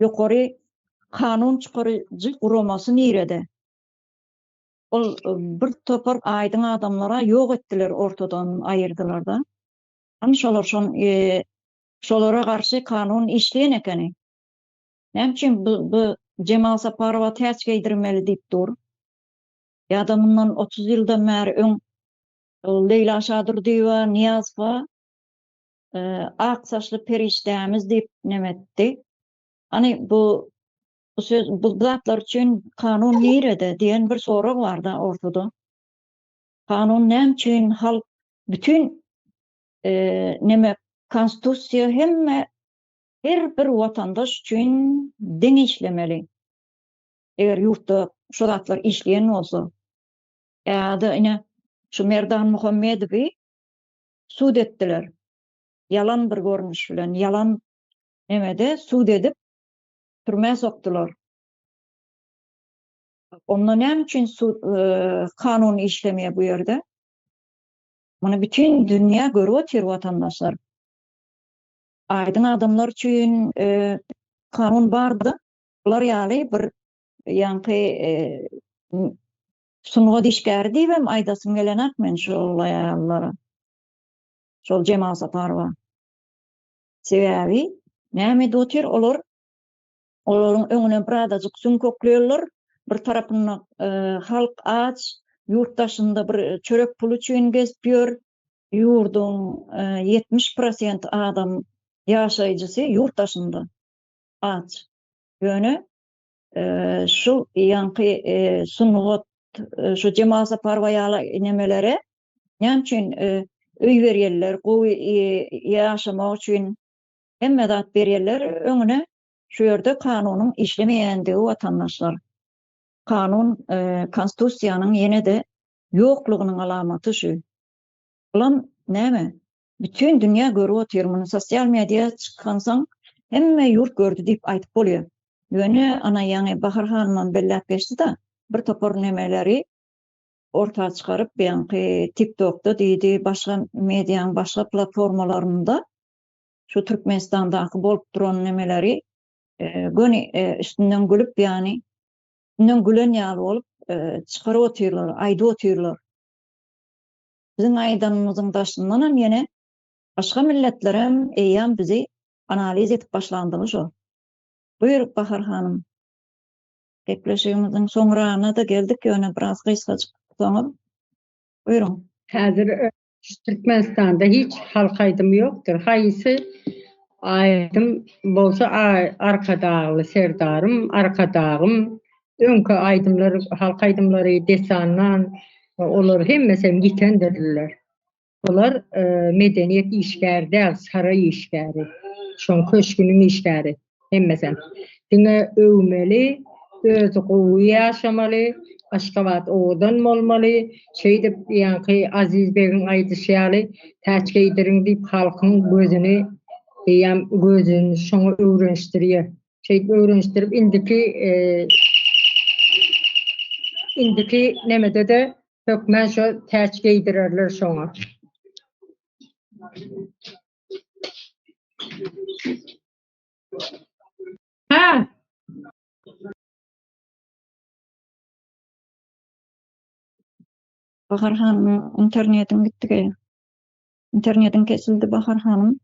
Ýokary kanun çykaryjy guramasy nirede? Ol bir topar aýdyň adamlara ýok etdiler ortadan aýyrdylarda. Hany şolar şon e, şolara garşy kanun işleýän ekeni. Näme üçin bu, bu Jemal Saparowa täç geýdirmeli diýip dur? Ýa-da mundan 30 ýyldan bäri öň Leýla Şadurdyýewa Nyýazowa ak saçly perişdämiz diýip neme etdi. Hany bu bu söz bu zatlar üçin kanun nirede diýen bir sorag barda ortada. Kanun näme üçin halk bütün e, neme konstitusiýa hemme her bir watandaş üçin deň işlemeli. Eger ýurtda şu zatlar işleýän bolsa, Ýa-da ine, şu Merdan Muhammedowy sud etdiler. Ýalan bir görnüş bilen, ýalan nemede sud edip, türmä sokdular. Onda näme üçin sud, e, kanun işlemeýär bu ýerde? Muny bütin dünýä görüp otyr watandaşlar. Aýdyň adamlar üçin e, kanun bardy. Bular ýaly bir ýaňky e, Sungat işgäri diýibem aýdasym gelenak men şol aýallara. Şol Jemal Saparowa. Sebäbi näme edip otyr olar? Olaryň öňüne birazajyk süňk oklaýarlar. Bir tarapynda halk aç, ýurt daşynda bir çörek puly üçin gezip ýör. Ýurduň 70 prosent adam ýaşaýjysy ýurt daşynda aç. Ýöne şu ýaňky sungat, şu Jemal Saparowa ýaly nemelere näme üçin öý berýärler, gowy ýaşamak üçin hemme zat berýärler öňüne şu ýerde kanunyň işlemeýändigi watandaşlar. Kanun konstitusiýanyň ýene-de ýoklugynyň alamaty şu. Bulam näme? Bütin dünýä görüp otyr muny sosial media çykansoň hemme ýurt gördi diýip aýdyp bolýar. Ýöne ana ýaňy Bahar hanymam belläp geçdi-da bir topar nemeleri orta çykaryp ýaňky tik tokda diýdi başga mediaň başga platformalarynda şu Türkmenistandaky bolup duran nemeleri göni üstünden gülüp ýany üstünden gülen ýaly bolup çykaryp otyrlar aýdyp otyrlar. Biziň aýdanymyzyň daşyndanam ýene başga milletlerem eýýäm bizi analiz edip başlandygy şo. Buýr Bahar hanym. Gepleşigimiziň soňragyna-da geldik ýöne biraz gysgajyk soňam. Buýruň. Häzir Türkmenistanda hiç halk aýdymy ýokdur. Haýsy aýdym bolsa Arkadagly Serdarym, Arkadagym öňki aýdymlar, halk aýdymlary, dessandan olar hemmesem ýitendirler. Olar medeniýet işgäri däl, saraý işgäri. Şoň köşgüniň işgäri hemmesem. Diňe öwmeli, özi gowy ýaşamaly, Aşgabat owadan bolmaly, şeýdip ýaňky Aziz begiň aýdyşy ýaly täç geýdiriň diýip halkyň gözüni eýýäm gözüni şoňa öwrenişdirýär. Şeýdip öwrenişdirip indiki indiki nemede-de hökmän şo täç geýdirerler şoňa. Hä. Bahar hanym internetiň gitdi. Internetiň kesildi Bahar hanym.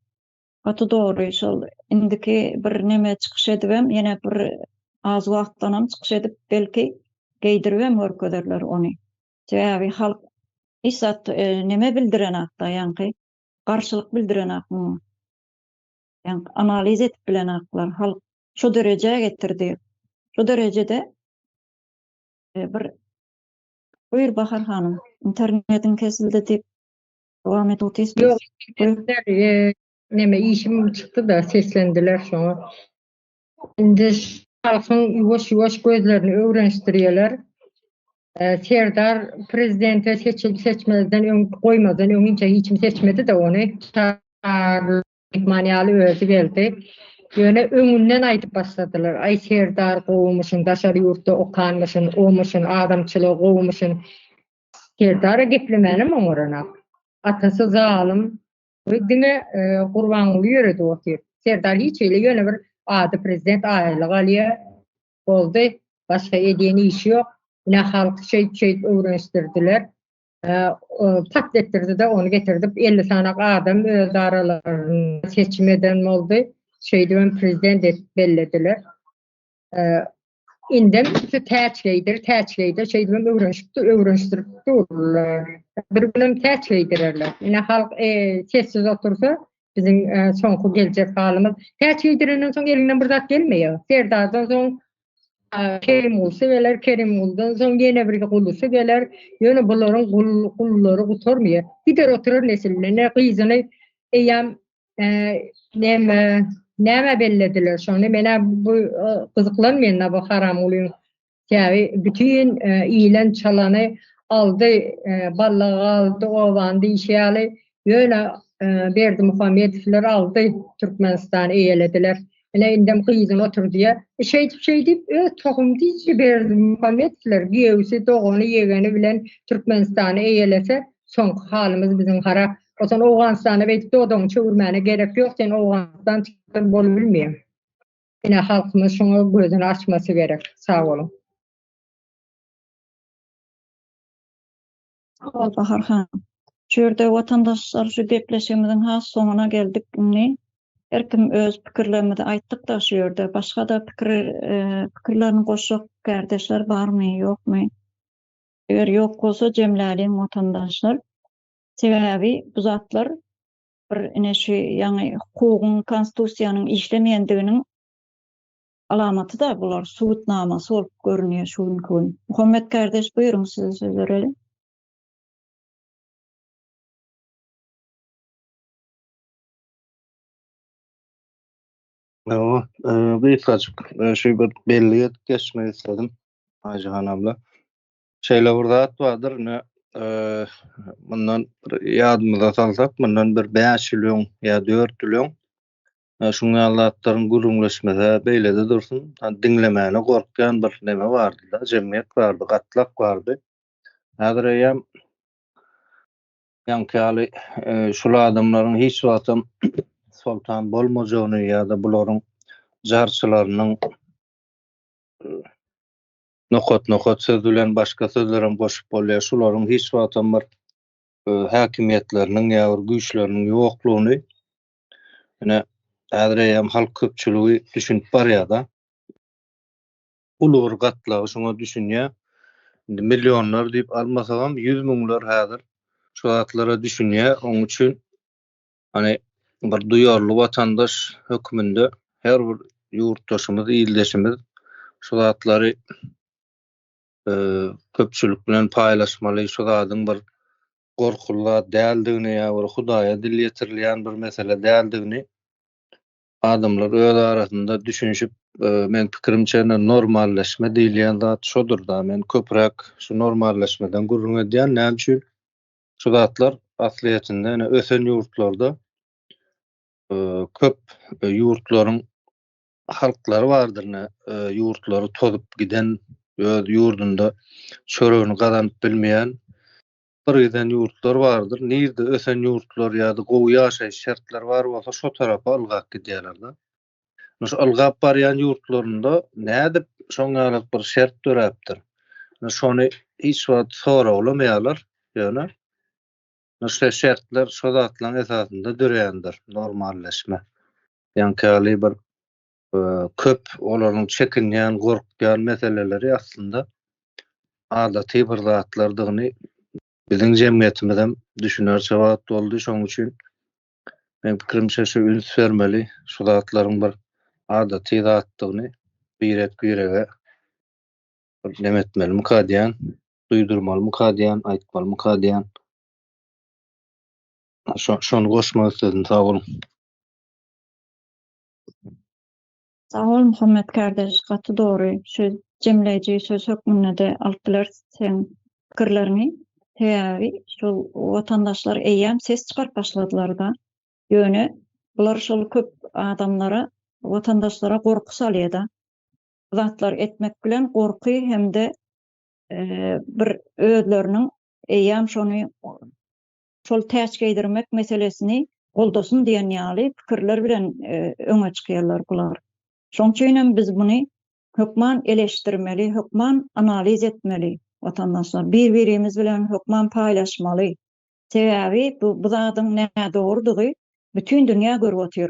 Gaty dogry şol indiki bir neme çykyş edibem ýene bir az wagtdanam çykyş edip belki geýdiribem görkezerler ony. Sebäbi halk hiç zat neme bildirenakda ýaňky garşylyk bildirenak muňa. Ýaňky analiz edip bilenaklar halk şo derejä getirdi. Şo derejede bir Buýur Bahar hanym internetiň kesildi diýip Dowam et otys. Ýok, neme işim çykdy-da seslendiler şoňa. Indi halkyň ýuwaş-ýuwaş gözlerini öwrenişdirýärler. Serdar prezidente seçilip seçmezden öň goýmazdan öňinçä hiç kim seçmedi-de ony. Myhman ýaly özi geldi. Ýöne öňünden aýdyp başladylar. Aý Serdar gowumyşyn, daşary ýurtda okanmyşyn, omyşyn, adamçylygy gowumyşyn. Serdara geplemänem oňaranok. Atasy zalym we diňe Gurbanguly ýöredip otyr. Serdar hiç hili ýöne bir ady prezident aýlyk alýar. Boldy. Başga edýän işi ýok. Ine halky şeýdip şeýdip öwrenişdirdiler. Pat etdirdi-de ony getirdip 50 sanak adam öz aralarynda seçim eden boldy. Şeýdibem prezident edip bellediler. Indem şu täç geýdir, täç geýdir, şeýdibem öwrenişip, öwrenişdirip durlar. Bir günem täç geýdirerler. Ine halk e, sessiz otursa, biziň e, soňky geljek halymyz. Täç geýdirenden soň elinden bir zat gelmeýär. Serdardan soň Kerimgulsy geler, Kerimguldan soň ýene bir gulusy geler. Ýöne bularyň gul, gullary gutarmaýar. Gider oturar nesiline, ne gyzyny eýýäm Näme näme bellediler şony menä bu gyzyklanmaýan bu haramgulyň sebäbi bütin iýlen çalany aldy ballagy aldy obany diýşi ýaly ýöne Berdimuhamedowlar aldy Türkmenistany eýelediler ine indem gyzyny oturdýa şeýdip şeýdip öz tohum diýşi Berdimuhamedowlar giýewsi dogany ýegeni bilen Türkmenistany eýelese soňky halymyz biziň harap. Osan Owganystana beýdip dodagyňy çöwürmäne gerek ýok sen Owganystan çykan bolubilmeýäň. Ine halkymyz şoňa gözüni açmasy gerek. Sag boluň. Sag bol Bahar han. Şu ýerde watandaşlar şu gepleşigimiziň has soňuna geldik indi. Her kim öz pikirlerimizi aýtdyk-da şu ýerde. Başga-da pikir pikirlerini goşjak kärdeşler barmy, ýokmy? Eger ýok bolsa jemläliň watandaşlar. Sebäbi bu zatlar bir ine şu ýaňy hukugyň, konstitusiýanyň işlemeýändiginiň alamaty-da bular, subutnamasy bolup görünýär şu günki gün. Muhammet kardeş buýruň size söz bereli. Hawa, gysgajyk şu bir bellik edip geçmek isledim Aýjahan abla. Şeýle bir zat bardyr, ine, mundan bir ýadymyza salsak, mundan bir 5 ýyl öň ýa 4 ýyl öň şuň ýaly zatlaryň gürrüňleşmese beýlede dursun, diňlemäne gorkýan bir neme bardy-da, jemgyýet bardy, gatlak bardy. Häzir eýýäm ýaňky ýaly şul adamlaryň hiç wagtam soltan bolmajagyny ýa-da bularyň jarçylarynyň nokat-nokat söz bilen başga sözlerem goşup bolýar. Şularyň hiç wagtam bir häkimiýetleriniň ýa bir güýçleriniň ýoklugyny ine häzir eýýäm halk köpçüligi düşünip barýar-da. Uly bir gatlagy şuňa düşünýär. Indi millionlar diýip almasagam ýüz müňler häzir şu zatlara düşünýär. Onuň üçin Hani bir duýarly watandaş hökmünde her bir ýurtdaşymyz, ildeşimiz şu zatlary köpçülik bilen paýlaşmaly, şu zadyň bir gorkuly zat däldigini ýa bir Hudaýa dil ýetirilýän bir mesele däldigini adamlar öz arasynda düşünişip, meň pikirimçe normalleşme diýilýän zat şodur-da. Men köpräk şu normalleşmeden gürrüň edýän. Näme üçin? Şu zatlar aslyýetinde ine ösen ýurtlarda köp ýurtlaryň halklary bardyr ine ýurtlary tozup giden öz ýurdunda çöregini gazanyp bilmeýän bir giden ýurtlar bardyr. Nirde ösen ýurtlar ýa-da gowy ýaşaýyş şertleri bar bolsa şo tarapa ylgap gidýärler-de. Şu ylgap barýan ýurtlarynda nädip şoň ýaly bir şert döräpdir? Şony hiç wagt soraglamaýarlar, ýöne şu şertler şo zatlaryň esasynda döreýändir, normalleşme. Ýaňky ýaly bir köp olaryň çekinýän, gorkýan meseleleri aslynda adaty bir zatlardygyny biziň jemgyýetimizem düşünerçe wagt boldy, şonuň üçin Meň pikirimçe şu üns bermeli şu zatlaryň bir adaty zatdygyny birek birege bir neme etmelimika diýän, duýdurmalymyka diýän, aýtmalymyka diýän. Şo şony goşmak isledim sag boluň. Sag bol Muhammet kardeş gaty dogry şu jemleýji söz hökmünde-de alyp bileris seň pikirleriňi. Sebäbi şol watandaşlar eýýäm ses çykaryp başladylarda. Ýöne bular şol köp adamlara watandaşlara gorky salýada. Bu zatlar etmek bilen gorky hem-de bir özleriniň eýýäm şony şol täç geýdirmek meselesini goldasyn diýen ýaly pikirler bilen öňe çykýarlar bular. Şoň üçin hem biz muny hökman eleşdirmeli, hökman analiz etmeli watandaşlar. Bir-birimiz bilen hökman paýlaşmaly. Sebäbi bu bu zadyň nädogrudygy bütin dünýä görüp otyr.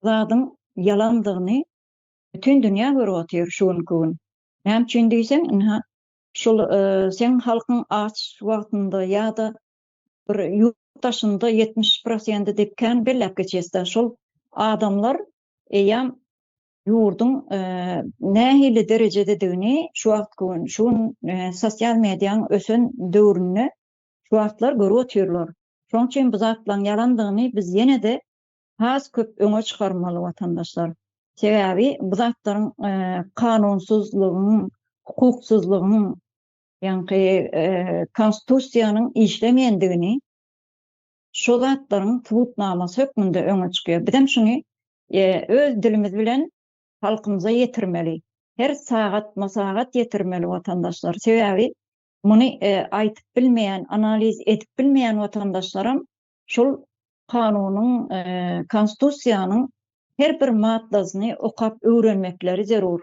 Bu zadyň ýalandygyny bütin dünýä görüp otyr şu günki gün. Näme üçin diýseň, ynha şol seň halkyň aç wagtynda ýa-da bir ýurt daşynda 70 prosenti diýip kän belläp geçýäs-de, şol adamlar eýýäm ýurduň nähili derejededigini şu wagtky gün, şu gün sosial mediaň ösen döwründe şu wagtlar görüp otyrlar. Şonuň üçin bu zatlaryň ýalandygyny biz ýene-de has köp öňe çykarmaly watandaşlar. Sebäbi bu zatlaryň kanunsyzlygyň, hukuksyzlygyň, ýaňky konstitusiýanyň işlemeýändigini şo zatlaryň subutnamasy hökmünde öňe çykýar. Bizem şuny öz dilimiz bilen halkymyza ýetirmeli. Her sagatma-sagat ýetirmeli watandaşlar. Sebäbi muny aýdyp bilmeýän, analiz edip bilmeýän watandaşlaram şol kanunyň, konstitusiýanyň her bir maddasyny okap öwrenmekleri zerur.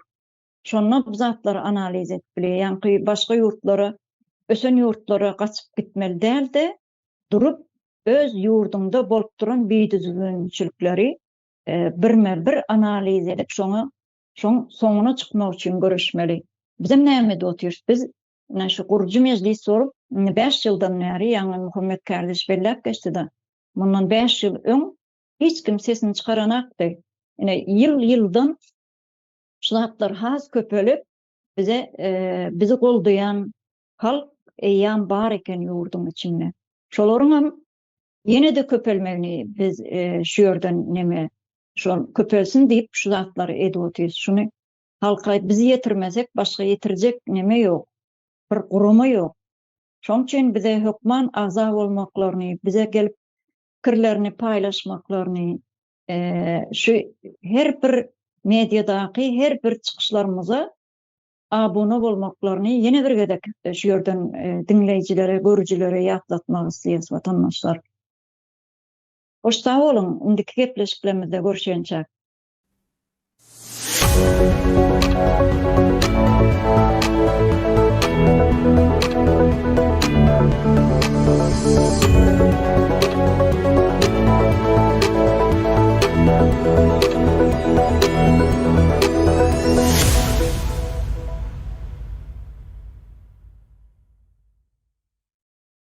Şonda bu zatlary analiz edip bilýär. Ýaňky başga ýurtlara, ösen ýurtlara gaçyp gitmeli däl-de, durup öz ýurduňda bolup duran bidüzgünçilikleri. birme-bir analiz edip şoňa şoň soňuna çykmak üçin göreşmeli. Bizem näme edip otyrys? Biz ine şu gurujy mejlis bolup indi 5 ýyldan bäri ýaňy Muhammet kärdeş belläp geçdi-de, mundan 5 ýyl öň hiç kim sesini çykaranakdy. Ine ýyl-ýyldan şu zatlar has köpelip bize bizi goldaýan halk eýýam bar eken ýurduň içinde. Şolaryňam ýene-de köpelmegini biz şu ýerden neme şol köpelsin diýip şu zatlary edip otyrys. Şuny halka biz ýetirmesek başga ýetirjek neme ýok. Bir gurama ýok. Şoň üçin bize hökman agza bolmaklaryny, bize gelip pikirlerini paýlaşmaklaryny, şu her bir mediadaky her bir çykyşlarymyza abuna bolmaklaryny ýene bir gezek şu ýerden diňleýjilere, görüjilere ýatlatmak isleýäs watandaşlar. Hoş sag boluň, indiki gepleşiklerimizde görüşýänçäk.